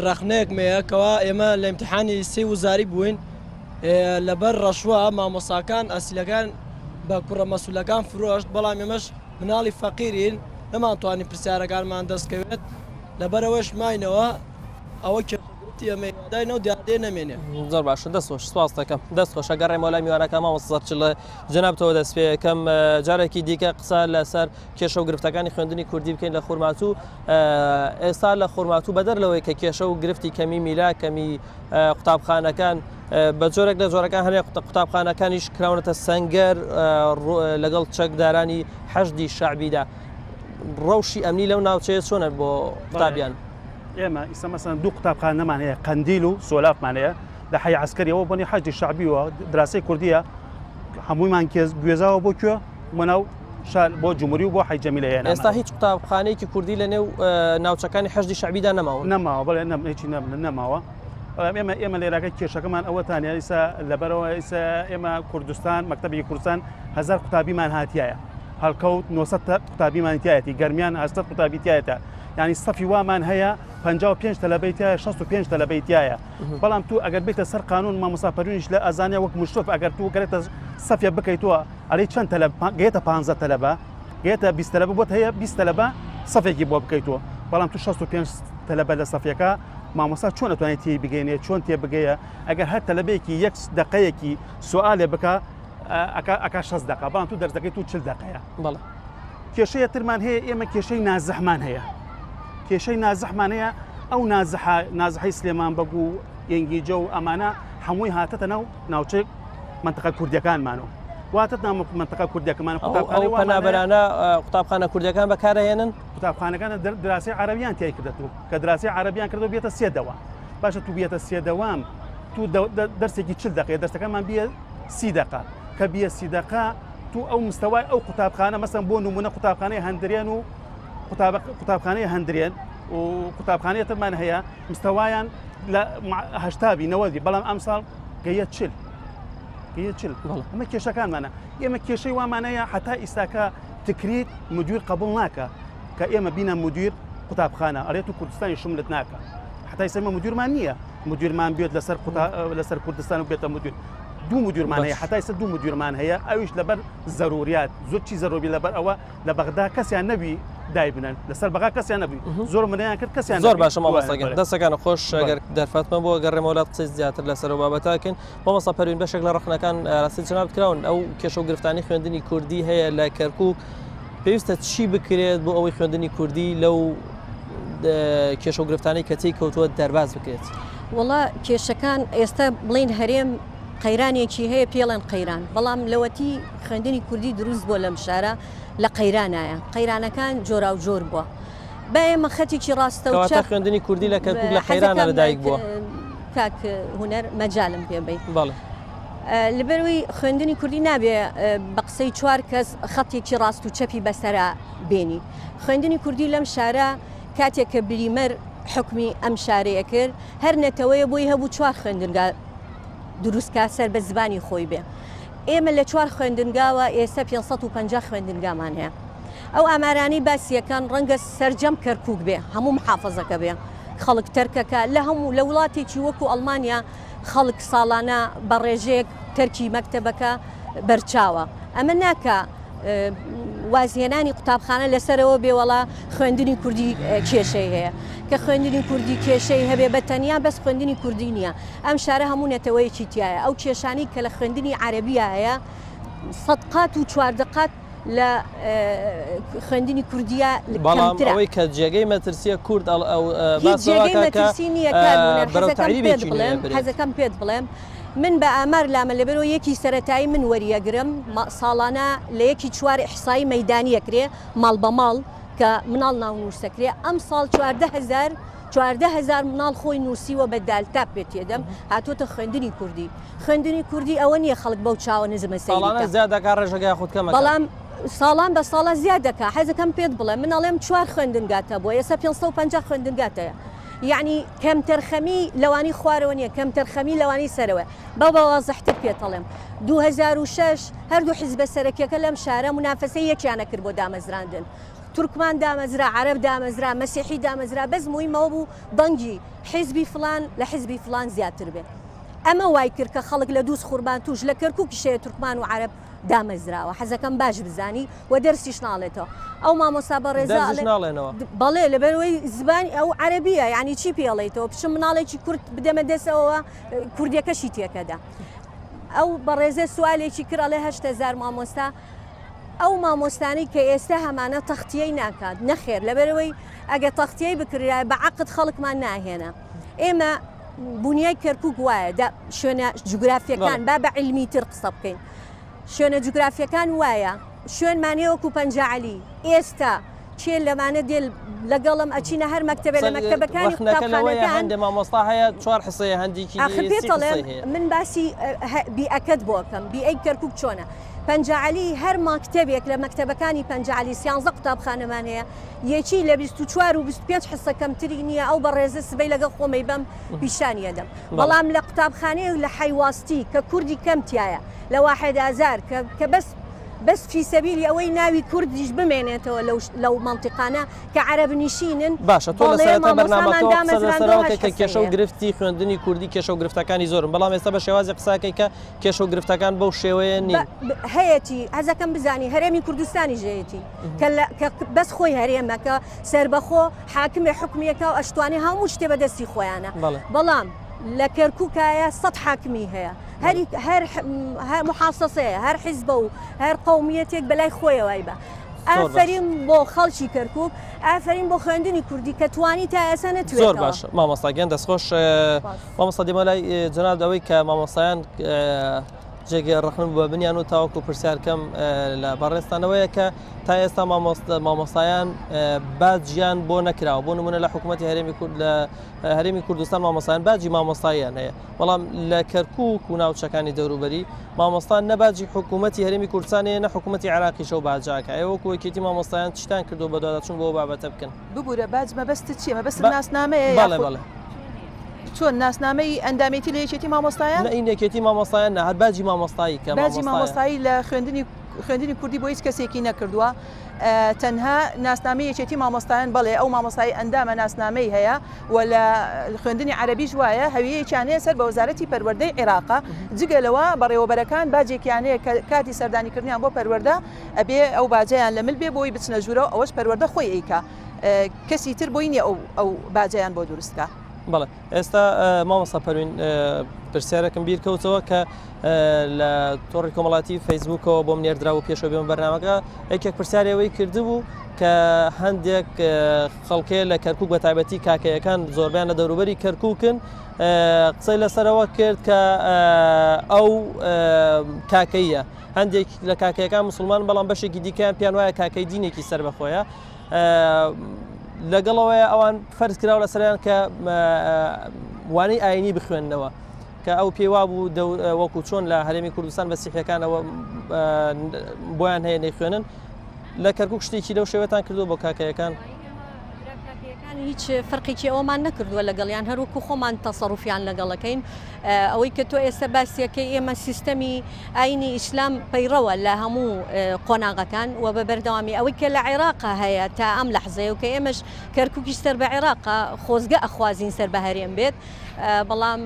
ڕەخنەیەکم هەیە کەوا ئێمە لە ئیمتحانی سێ وزاری بووین لەبەر ڕەشوە مامۆساکان ئەسیلەکان بە کوڕە مەسولەکان فرۆشت بەڵام ئێمەش مناڵی فەقیرین نەمانتوانی پرسیارەکانمان دەستکەوێت لەبەرەوەش ماینەوە ئەوە کێشەگرفتی ئێمەی وادای نەو دیاردەیە نەمێنێ. زۆر باشە دەست خۆش سپاس دەکەم دەست خۆش ئەگەڕێمەوە لای میوانەکان مامۆستا سەرچڵە جەنابتەوە دەست پێ ئەکەم جارێکی دیکە قسە لەسەر کێشە و گرفتەکانی خوێندنی کوردی بکەین لە خورماتوو ئێستا لە خورماتوو بەدەر لەوەی کە کێشە و گرفتی کەمی میلا کەمی قوتابخانەکان بە جۆرێک لە جۆرەکان هەنێ قوتابخانەکانیش کراونەتە سەنگەر لەگەڵ چەکدارانی حەشدی شەعبیدا ڕەوشی ئەمنی لەو ناوچەیە چۆنە بۆ قوتابیان؟ ئێمە ئیستا مەسەن دوو قوتابخانەمان هەیە قەندیل و سۆلافمان هەیە لە حەی عەسکەریەوە بۆنی حەشدی شەعبیوە دراسی کوردیە هەموویمان گوێزاوە بۆ کوێ بۆ ناو شار بۆ جمهوری و بۆ حەی جەمیلە هێنا ئێستا هیچ قوتابخانەیەکی کوردی لە نێو ناوچەکانی حەشدی شەعبیدا نەماوە نەماوە بەڵێ نەم هیچی نەماوە بەڵام ئێمە ئێمە لێراکە کێشەکەمان ئەوەتان ئیسا لەبەرەوە ئیسا ئێمە کوردستان مەکتەبی کوردستان هەزار قوتابیمان هاتیایە هەڵکەوت 900 قوتابیمان تایەتی گەرمیان 800 قوتابی تایەتە یعنی سەفی وامان هەیە 55 تەلەبەی تایە 65 تەلەبەی تایە بەڵام تو ئەگەر بیتە سەر قانون مامۆستا پەروینیش لە ئەزانێ وەک مشرف ئەگەر تو گەرێتە سەفیە بکەیتەوە ئەرێ چەند تەلەب گەیتە 15 تەلەبە گەیتە 20 تەلەبە بۆت هەیە 20 تەلەبە سەفێکی بۆ بکەیتەوە بەڵام تو 65 تەلەبە لە سەفیەکە مامۆستا چۆن ئەتوانێت تێی بگەینێ چۆن تێ بگەیە ئەگەر هەر تەلەبەیەکی یەک دقەیەکی سوالێ بکە ئەکا 60 دقە بەڵام تو دەرسەکەی تو 40 دقەیە بەڵێ کێشەیە ترمان هەیە ئێمە کێشەی نازحمان هەیە کێشەی نازحمان هەیە ئەو نازحە نازحەی سلێمان بەگ و یەنگیجە و ئەمانە هەمووی هاتەتە ناو ناوچەی منطقە کوردیەکانمانەوە واتت نام منطقە کوردیەکەمان قوتابخانەی پەنابەرانە قوتابخانە کوردیەکان بەکارهێنن قوتابخانەکان دراسی عەرەبیان تیای کردەتوو کە دراسی عەرەبیان کردو بێتە سێ دەوە. باشە تو بیەتە سێ دەوام تو دەرسێکی چل دقەیە دەرسەکەمان بیە سی دقە کە بیە سی دقە تو ئەو مستەوای ئەو قوتابخانە مەسەن بۆ نمونە قوتابخانەی هەندرێن و قوتابخانەی هەندرێن و قوتابخانەیە ترمان هەیە مستەوایان لە هەشتابی نەوەدی بەڵام ئەمساڵ گەیە چل گەیە چل ئەمە کێشەکانمانە ئێمە کێشەی وامانەیە حتا ئیستاکە تکریت مدیر قبول ناکە کە ئێمە بینە مدیر قوتابخانە ئەرێ تو کوردستانی شملت ناکە حتا ئیستا ئێمە مدیرمان نییە مدیرمان بێت لەسەر لەسەر کوردستان و بێتە مدیر دوو مدیرمان هەیە حتا ئیستا دوو مدیرمان هەیە ئەویش لەبەر زەروریات زۆر چی زەروری لەبەر ئەوە لە بەغدا کەسیان نەبی دایبنن لەسەر بەغا کەسیان نەبی زۆر منیان کرد کەسیان زۆر باشە مامۆستا گیان دەستەکان خۆش ئەگەر دەرفەتمە بۆ گەڕێمەوە لات قسەی زیاتر لەسەر ئەو بابەتەکەین مامۆستا پەروین بەشێک لە ڕەخنەکان ئاراستەی جەنابت کراون ئەو کێشە و گرفتانی خوێندنی کوردی هەیە لە کەرکک پێویستە چی بکرێت بۆ ئەوەی خوێندنی کوردی لەو کێشە و گرفتانەی کە تێی کەوتووە دەرباز بکرێت؟ وەڵا کێشەکان ئێستا بڵین هەرێم قەیرانێکی هەیە پێڵێن قەیران بەڵام لەوەتی خوێندنی کوردی دروست بووە لەم شارە لە قەیرانایە قەیرانەکان جۆراوجۆر بووە با ئێمە خەتێکی ڕاستە و کەواتە خوێندنی کوردی لە کەرکوک لە قەیرانە لەدایک بووە. کاک هونەر مەجالم پێ بەی. بەڵێ. لەبەرئەوەی خوێندنی کوردی نابێ بە قسەی چوار کەس خەتێکی ڕاست و چەپی بەسەرا بێنی. خوێندنی کوردی لەم شارە کاتێک کە بلیمەر حوکمی ئەم شارەیە کرد هەر نەتەوەیە بۆی هەبوو چوار خوێندنگا دروست کا سەر بە زبانی خۆی بێ. ئێمە لە چوار خوێندنگاوە ئێستا 550 خوێندنگامان هەیە. ئەو ئامارانەی باسیەکەن ڕەنگە سەرجەم کەرکوک بێ هەموو محافەزەکە بێ خەڵک تەرکەکە لە هەموو لە وڵاتێکی وەکو ئەڵمانیا خەڵک ساڵانە بە ڕێژەیەک تەرکی مەکتەبەکە بەرچاوە ئەمە ناکە وازهێنانی قوتابخانە لەسەرەوە بێ وەڵا خوێندنی کوردی کێشەی هەیە کە خوێندنی کوردی کێشەی هەبێ بە تەنیا بەس خوێندنی کوردی نییە ئەم شارە هەموو نەتەوەیەکی تایە ئەو کێشانی کە لە خوێندنی عەربیە هەیە سەد قات و چواردە قات لە خوێندنی کوردیە بەڵام ئەوەی کە جێگەی مەترسیە کورد هیچ جێگەی مەترسی نییە کاک هونەر حەزەکەم پێت بڵێم حەزەکەم پێت بڵێم من بە ئامار لامە لەبەرەوە یەکی سەتایی من وەریەگرم ساڵانە لە یەکی چوار ئیحسایی مەدانیەکرێ ماڵ بە ماڵ کە مناڵ ناونووسەکرێ ئەم ساڵ 14هزار 14هزار مناڵ خۆی نووسیوە بە دالتا پێ تێدەم هاتووەتە خوێندنی کوردی خوێندنی کوردی ئەوە نییە خەڵک بەو چاوە نزمە سەیری ساڵانە کە. زیاد دەکا ڕێژەکە یاخود کەم ئەکات؟ بەڵام ساڵان بە ساڵە زیاد دەکا حەزەکەم پێت بڵێم من ئەڵێم چوار خوێندنگات هەبووە ئێستا 550 خوێندنگات هەیە یەعنی کەمتەرخەمی لەوانی خوارەوە نییە کەمتەرخەمی لەوانی سەرەوەیە با بە وازحتر پێت ئەڵێم 2006 هەردوو حیزبە سەرەکیەکە لەم شارە مونافەسەی یەکیان ئەکرد بۆ دامەزراندن تورکمان دامەزرا عەرەب دامەزرا مەسیحی دامەزرا بەس موهیم ئەوە بوو دەنگی حیزبی فڵان لە حیزبی فڵان زیاتر بێ ئەمە وای کرد کە خەڵک لە دووز خورماتووش لە کەرکوکیش هەیە تورکمان و عەرەب دامەزراوە حەزەکەم باش بزانی و دەرسیش ناڵێتەوە ئەو مامۆستا بەڕێزە دەرسیش ناڵێنەوە بەڵێ لەبەرەوەی زبانی ئەو عەرەبیە یعنی چی پێڵێیتەوە بچم مناڵێکی کورد بدەمە دەستەوە کوردیەکەشی تێکەدا ئەو بەڕێزە سوالێکی کرد ئەڵێ 8000 مامۆستا ئەو مامۆستانەی کە ئێستا هەمانە تەختیەی ناکات نەخێر لەبەرەوەی ئەگە تەختیەی بکرایە بە عەقد خەڵکمان ناهێنا ئێمە بونیای کەرکوک وایە دا شوێنە جوگرافیەکان با بە عیلمی تر قسە بکەین شوێنە جوگرافیەکان وایە شوێنمان هەیە وەکو پەنجەعەلی ئێستا کێ لەمانە دێ لەگەڵم ئەچینە هەر مەکتەبێ لە مەکتەبەکانی ڕەخنەکە لەوەیە قوتابخانەکان هەندێ مامۆستا هەیە چوار حسەیە هەندێکی ئاخر سی پێت ئەڵێم حسەی هەیە من باسی بیئەکەت بۆ ئەکەم بیئەی کەرکوک چۆنە پەنجەعەلی هەر مەکتەبێک لە مەکتەبەکانی پەنجەعەلی سیانزە قوتابخانەمان هەیە یەکی لە 24 و 25 حسە کەمتری نییە ئەو بەڕێزە سبەی لەگەڵ خۆمەی بەم پیشانی ئەدەم بەڵام لە قوتابخانەیەک لە حەی واستی کە کوردی کەم تایە لە واحد ئازار کە کە بەس بەس فی سەبیلی ئەوەی ناوی کوردیش بمێنێتەوە لەو لەو مەنتیقانە کە عەرەب نیشینن باشە تۆ لە بەڵێ سەرەتای مامۆستامان بەرنامەکەوە قسە دامەزراندووە لەسەرەوە هەشت کە کە حسەی کێشە و هەیە. گرفتی خوێندنی کوردی کێشە و گرفتەکانی زۆرن بەڵام ئێستا بە شێوازی قسەکەی کە کێشە و گرفتەکان بەو شێوەیە بە نین. هەیەتی حەزەکەم بزانی هەرێمی کوردستانیش هەیەتی کە لە کە بەس خۆی هەرێمە کە سەربەخۆ حاکمێ حوکمیەکا و ئەشتوانێ هەموو شتێ بە دەستی خۆیانە بەڵام لە کەرکوکایە سەد حاکمی هەیە هەری هەر هەر محافظەیە هەر حیزبە و هەر قەومیەتێک بەلای خۆیەوەی بە ئافرین بۆ خەڵکی کەرکک ئافرین بۆ خوێندنی کوردی کە توانی تا ئێستا نەتوێتەوە زۆر باش مامۆستا گیان دەستخۆش مامۆستا دێمە لای جەناب ئەوەی کە مامۆستایان. جێگەی ڕەخنە بوو بە بنیان و تاوەکو پرسیارکەم لە بەڕێزتانەوەیە کە تا ئێستا مامۆستایان باجیان بۆ نەکراوە بۆ نمونە لە حکوومەتتی هەرێمی کورد لە هەرێمی کوردستان مامۆستایان باجی مامۆستاییان هەیە بەڵام لە کەرکک و ناوچەکانی دەوروبەری مامۆستان نەباجی حکوومەتتی هەرێمی کوردستان هەیە نە حکوومەتتی عراقیشە و باجاکە ئێوە وەکو یەکێتی مامۆستایان چیتان کردو بەدواداچوون بۆ بابەتە بکەن ببورە باج مەبەستت چییە مەبەستت ناسنامەیە بەڵێ بەڵێ. چۆن ناسنامەی ئەندامێتی لە یەکێتی مامۆستایان؟ نە ئین یەکێتی مامۆستایان نا هەر باجی مامۆستایی کە باجی مامۆستایی لە خوێندنی خوێندنی کوردی بۆ هیچ کەسێکی نەکردووە تەنها ناسنامەی یەکێتی مامۆستایان بەڵێ ئەو مامۆستای ئەندامە ناسنامەی هەیە و لە خوێندنی عەرەبیش وایە هەویەیەکیان هەیە سەر بە وەزارەتی پەروەردەی عێراقە جگە لەوە بەڕێوەبەرەکان باجێکیان هەیە کە کاتی سەردانیکردنیان بۆ پەروەردە ئەبێ ئەو باجەیان لە مل بێ بۆی بچنە ژوورەوە ئەوەش پەروەردە خۆی ئەیکا کەسی تر بۆی نییە ئەو ئەو باجەیان بۆ دروست کا. بەڵێ ئێستا مامۆستا پەروین پرسیارێکم بیر کەوتەوە کە لە تۆڕی کۆمەڵاتی فەیسبوکەوە بۆم نێردرا و پێشەوە بێمە بەرنامەکە یەکێک پرسیاری ئەوەی کردبوو کە هەندێک خەڵکێ لە کەرکک بە تایبەتی کاکەیەکان زۆربیان لە دەوروبەری کەرکوکن قسەی لەسەرەوە کرد کە ئەو کاکەیە هەندێک لە کاکەیەکان مسلمان بەڵام بەشێکی دیکەیان پێیان وایە کاکەی دینێکی سەربەخۆیە لەگەڵەوەیە ئەوان فەرز کراوە لەسەریان کە وانەی ئاینی بخوێندنەوە کە ئەو پێی وابوو وەکو چۆن لە هەرێمی کوردستان مەسیحیەکانەوە بۆیان هەیە نەیخوێنن لە کەرکک شتێکی لەو شێوەتان کردو بۆ کاکەیەکان. هیچ فەرقێکی ئەومان نەکردووە لەگەڵیان هەروەکو خۆمان تەسەروفیان لەگەڵەکەین ئەوەی کە تۆ ئێستا باسیەکەی ئێمە سیستەمی ئاینی ئیسلام پەیڕەوە لە هەموو قۆناغەکان و بە بەردەوامی ئەوەی کە لە عێراق هەیە تا ئەم لەحزەیە و کە ئێمەش کەرکووکیش سەر بە عێراقە خۆزگە ئەخوازین سەر بە هەرێم بێت بەڵام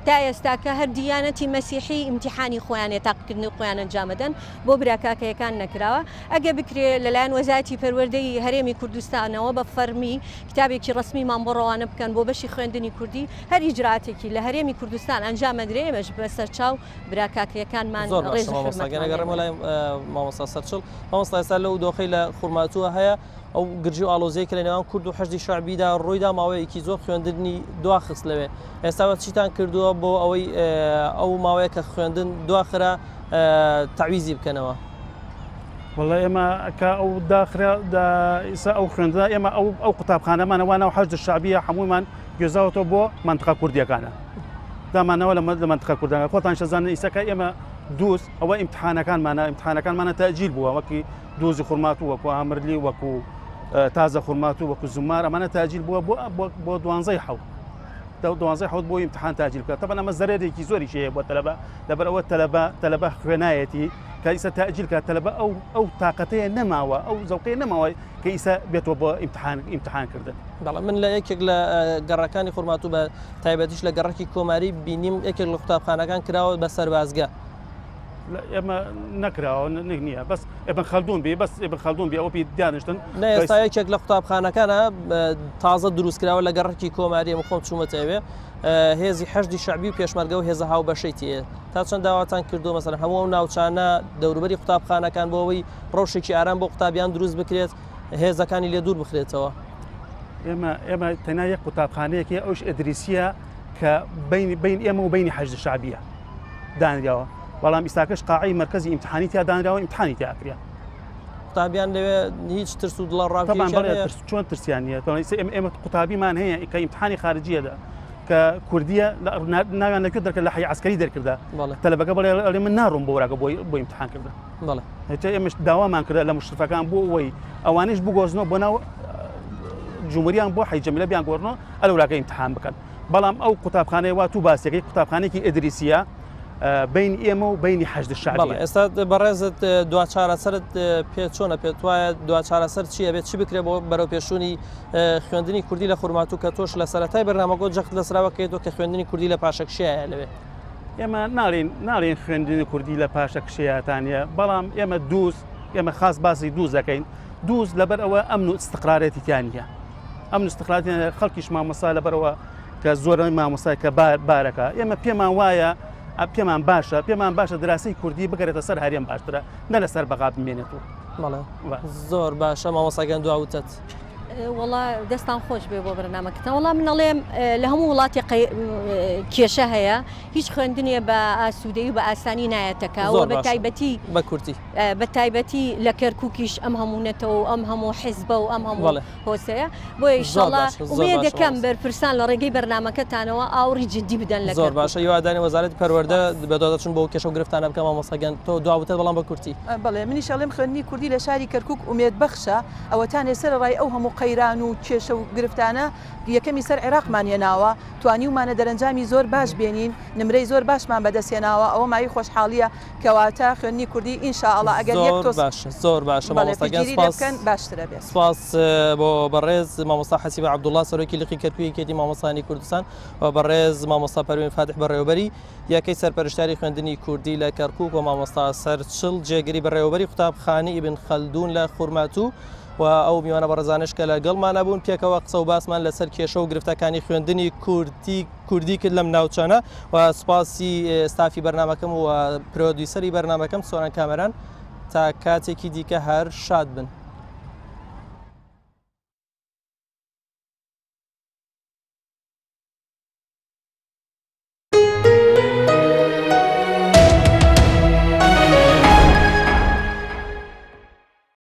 تا ئێستاکە هەر دیانەتی مەسیحی ئیمتیحانی خۆیانە تاقیکردنەوەی خۆیان ئەنجامەدەن بۆ برا کاکەیەکان نەکراوە ئەگە بکرێ لەلایەن وەزارەتی پەروەردەی هەرێمی کوردستانەوە بە فەرمی کتابێکی ڕەسمیمان بۆ ڕەوانە بکەن بۆ بەشی خوێندنی کوردی هەر ئیجراتێکی لە هەرێمی کوردستان ئەنجام ئەدرێ ئێمەش بە سەرچاو برا کاکەیەکانمان زۆر ڕێز باشە و مامۆستا گیان حورمەتمان ئەگەڕێمەوە لێ لای مامۆستا سەرچڵ مامۆستا ئێستا لەو دۆخەی لە خورماتووە هەیە ئەو گرژی و ئاڵۆزیەی کە لە نێوان کورد و حەشدی شەعبیدا ڕوویدا ماوەیەکی زۆر خوێندنی دواخست لەوێ ئێستا بە چیتان کردووە بۆ ئەوەی ئەو ماوەیە کە خوێندن دواخرا تەعویزی بکەنەوە؟ وەڵا ئێمە کە ئەو داخرا ئیسا ئەو خوێندنا ئێمە ئەو ئەو قوتابخانەمانە وا ناو حەشد شەعبیە هەموومان گوێزاوەتەوە بۆ مەنتقە کوردیەکانە دامانەوە لە لە مەنتقە کوردانە خۆتان شەزانن ئیسەکە ئێمە دووز ئەوە ئیمتحانەکانمانە ئیمتحانەکانمانە تەجیل بووە وەکی دووزی خورماتوو وەکو ئامرلی وەکو تازە خورماتوو وەکو زومار ئەمانە تاجیل بووە بۆ بۆ دوانزەی حەوت دوانزەی حەوت بۆ ئیمتحان تاجیل بکات تەبەن ئەمە زەرەرێکی زۆریش هەیە بۆ تەلەبە لەبەر ئەوە تەلەبە تەلەبە خوێنایەتی کە ئیسە تاجیل کات تەلەبە ئەو ئەو تاقەتەیە نەماوە ئەو زەوقەیە نەماوە کە ئیسە بێتەوە بۆ ئیمتحان ئیمتحان کردن. بەڵێ من لە یەکێک لە گەڕەکانی خورماتوو بە تایبەتیش لە گەڕەکی کۆماری بینیم یەکێک لە قوتابخانەکان کراوە بە سەربازگە. ئێمە نەکراوە نەک نییە بەس ئبن خەلدون بی بەس ئبن خەلدون بی ئەوە پێی دانیشتن. نە ئێستا یەکێک لە قوتابخانەکانە تازە دروست کراوە لە گەڕەکی کۆماری ئێمە خۆم چوومەتە ئەوێ هێزی حەشدی شەعبی و پێشمەرگە و هێزە هاوبەشەی تێیە تا چەند داواتان کردووە مەسەلەن هەموو ئەو ناوچانە دەوروبەری قوتابخانەکان بۆ ئەوەی ڕەوشێکی ئارام بۆ قوتابیان دروست بکرێت هێزەکانی لێ دوور بخرێتەوە؟ ئێمە ئێمە تەنیا یەک قوتابخانەیەکی ئەوش ئەدریسیە کە بین بین ئێمە و بینی حەشد شعبیە دانراوە بەڵام ئیستاکەش قاعی مەرکەزی ئیمتحانی تیا دانراوە ئیمتحانی تیا ئەکرێ. قوتابیان لەوێ هیچ ترس و دڵە ڕاوکێکیان هەیە؟ چۆن ترسیان نییە ئێمە قوتابیمان هەیە کە ئیمتحانی خارجیەدا کە کوردیە ناویان لەکوێ دەرکرد لە حی عسکەری دەرکردا تەلەبەکە بڵێ ئەڵێ من ناڕۆم بۆ وراکە بۆی بۆ ئیمتحان کردن بەڵێ ئێمەش داوامان کرد لە مشرفەکان بۆ ئەوەی ئەوانیش بگۆزنەوە بۆ ناو جمهوریان بۆ حی جەمیلە بیان گۆڕنەوە ئەلوراکە ئیمتحان بکەن بەڵام ئەو قوتابخانەی وا تو باسیەکەی قوتابخانێکی ئەدریسیە بین ئێمە و بینی حەشد شەعبیە. بەڵێ ئێستا بەڕێزت دوا چارەسەرت پێ چۆنە پێت وایە دوا چارەسەر چییە بێت چی بکرێت بۆ بەرەوپێشچوونی خوێندنی کوردی لە خورماتوو کە تۆش لە سەرەتای بەرنامەکەوە جەخت لەسەرەوە کەیتەوە کە خوێندنی کوردی لە پاشەکشەیە لەوێ. ئێمە ناڵێین ناڵێین خوێندنی کوردی لە پاشەکشەیەتانە بەڵام ئێمە دووز ئێمە خاص باسی دووز دەکەین دووز لەبەر ئەوە ئەمن و ئیستقرارێتی تیا نییە ئەمن و ئیستقرارێتی خەڵکیش مامۆستا لەبەرەوە کە زۆرەی مامۆستای کە بارەکە ئێمە پێمان وایە پێمان باشە پێمان باشە دراسی کوردی بگەرێتە سەر هەرێم باشترە نە لەسەر بەغا بمێنێت و بەڵێ زۆر باشە مامۆستا گیان دوا وتەت. وەڵا دەستان خۆش بێ بۆ بەرنامەکەتان وەڵا من ئەڵێم لە هەموو وڵاتی کێشە هەیە هیچ خوێندنێ بە ئاسوودەی و بە ئاسانی نایەتەکەوە بە تایبەتی بە کورتی بە تایبەتی لە کەرکووکیش ئەم هەموو نەتەوە و ئەم هەموو حیزبە و ئەم هەموو هۆسەیە بۆیە ئیشەڵا ئومێدەکەم بەرپرسان لە ڕێگەی بەرنامەکەتانەوە ئاوڕی جدی بدەن لە زۆر باشە هیوادارین وەزارەتی پەروەردە بەدواداچوون بۆ کێشە و گرفتانە بکە مامۆستا گیان تۆ دوا وتە بەڵام بە کورتی. بەڵێ منیش ئەڵێم خوێندنی کوردی لە شاری کەرکوک ئومێدبەخشە ئەوەتانێ سەرەڕای ئەو هەموو قەیران و کێشە و گرفتانە یەکەمی سەر عێراقمان هێناوە توانیومانە دەرەنجامی زۆر باش بێنین نمرەی زۆر باشمان بەدەست هێناوە ئەوە مایەی خۆشحاڵیە کەواتە خوێندنی کوردی ان شاء اللە ئەگەر یەک زۆر تۆز باشە زۆر باشە بەڵێ مامۆستا گیان پشتگیری لێ سپاس بکەن باشترە بێت. سپاس بۆ بەڕێز مامۆستا حەسیبە عەبدوڵڵا سەرۆکی لقی کەرکووک یەکێتی مامۆستایانی کوردستان و بەڕێز مامۆستا پەروین فاتح بەڕێوەبەری یەکەی سەرپەرشتیاری خوێندنی کوردی لە کەرکووک و مامۆستا سەرچڵ جێگری بەڕێوەبەری قوتابخانەی ئیبن خەلدون لە خورماتوو و ئەو میوانە بەڕێزانەش کە لەگەڵمانە بوون پێکەوە قسە و باسمان لەسەر کێشە و گرفتەکانی خوێندنی کوردی کوردی کرد لەم ناوچانە و سوپاسی ستافی بەرنامەکەم و پرۆدیوسەری بەرنامەکەم سۆران کامەران تا کاتێکی دیکە هەر شاد بن.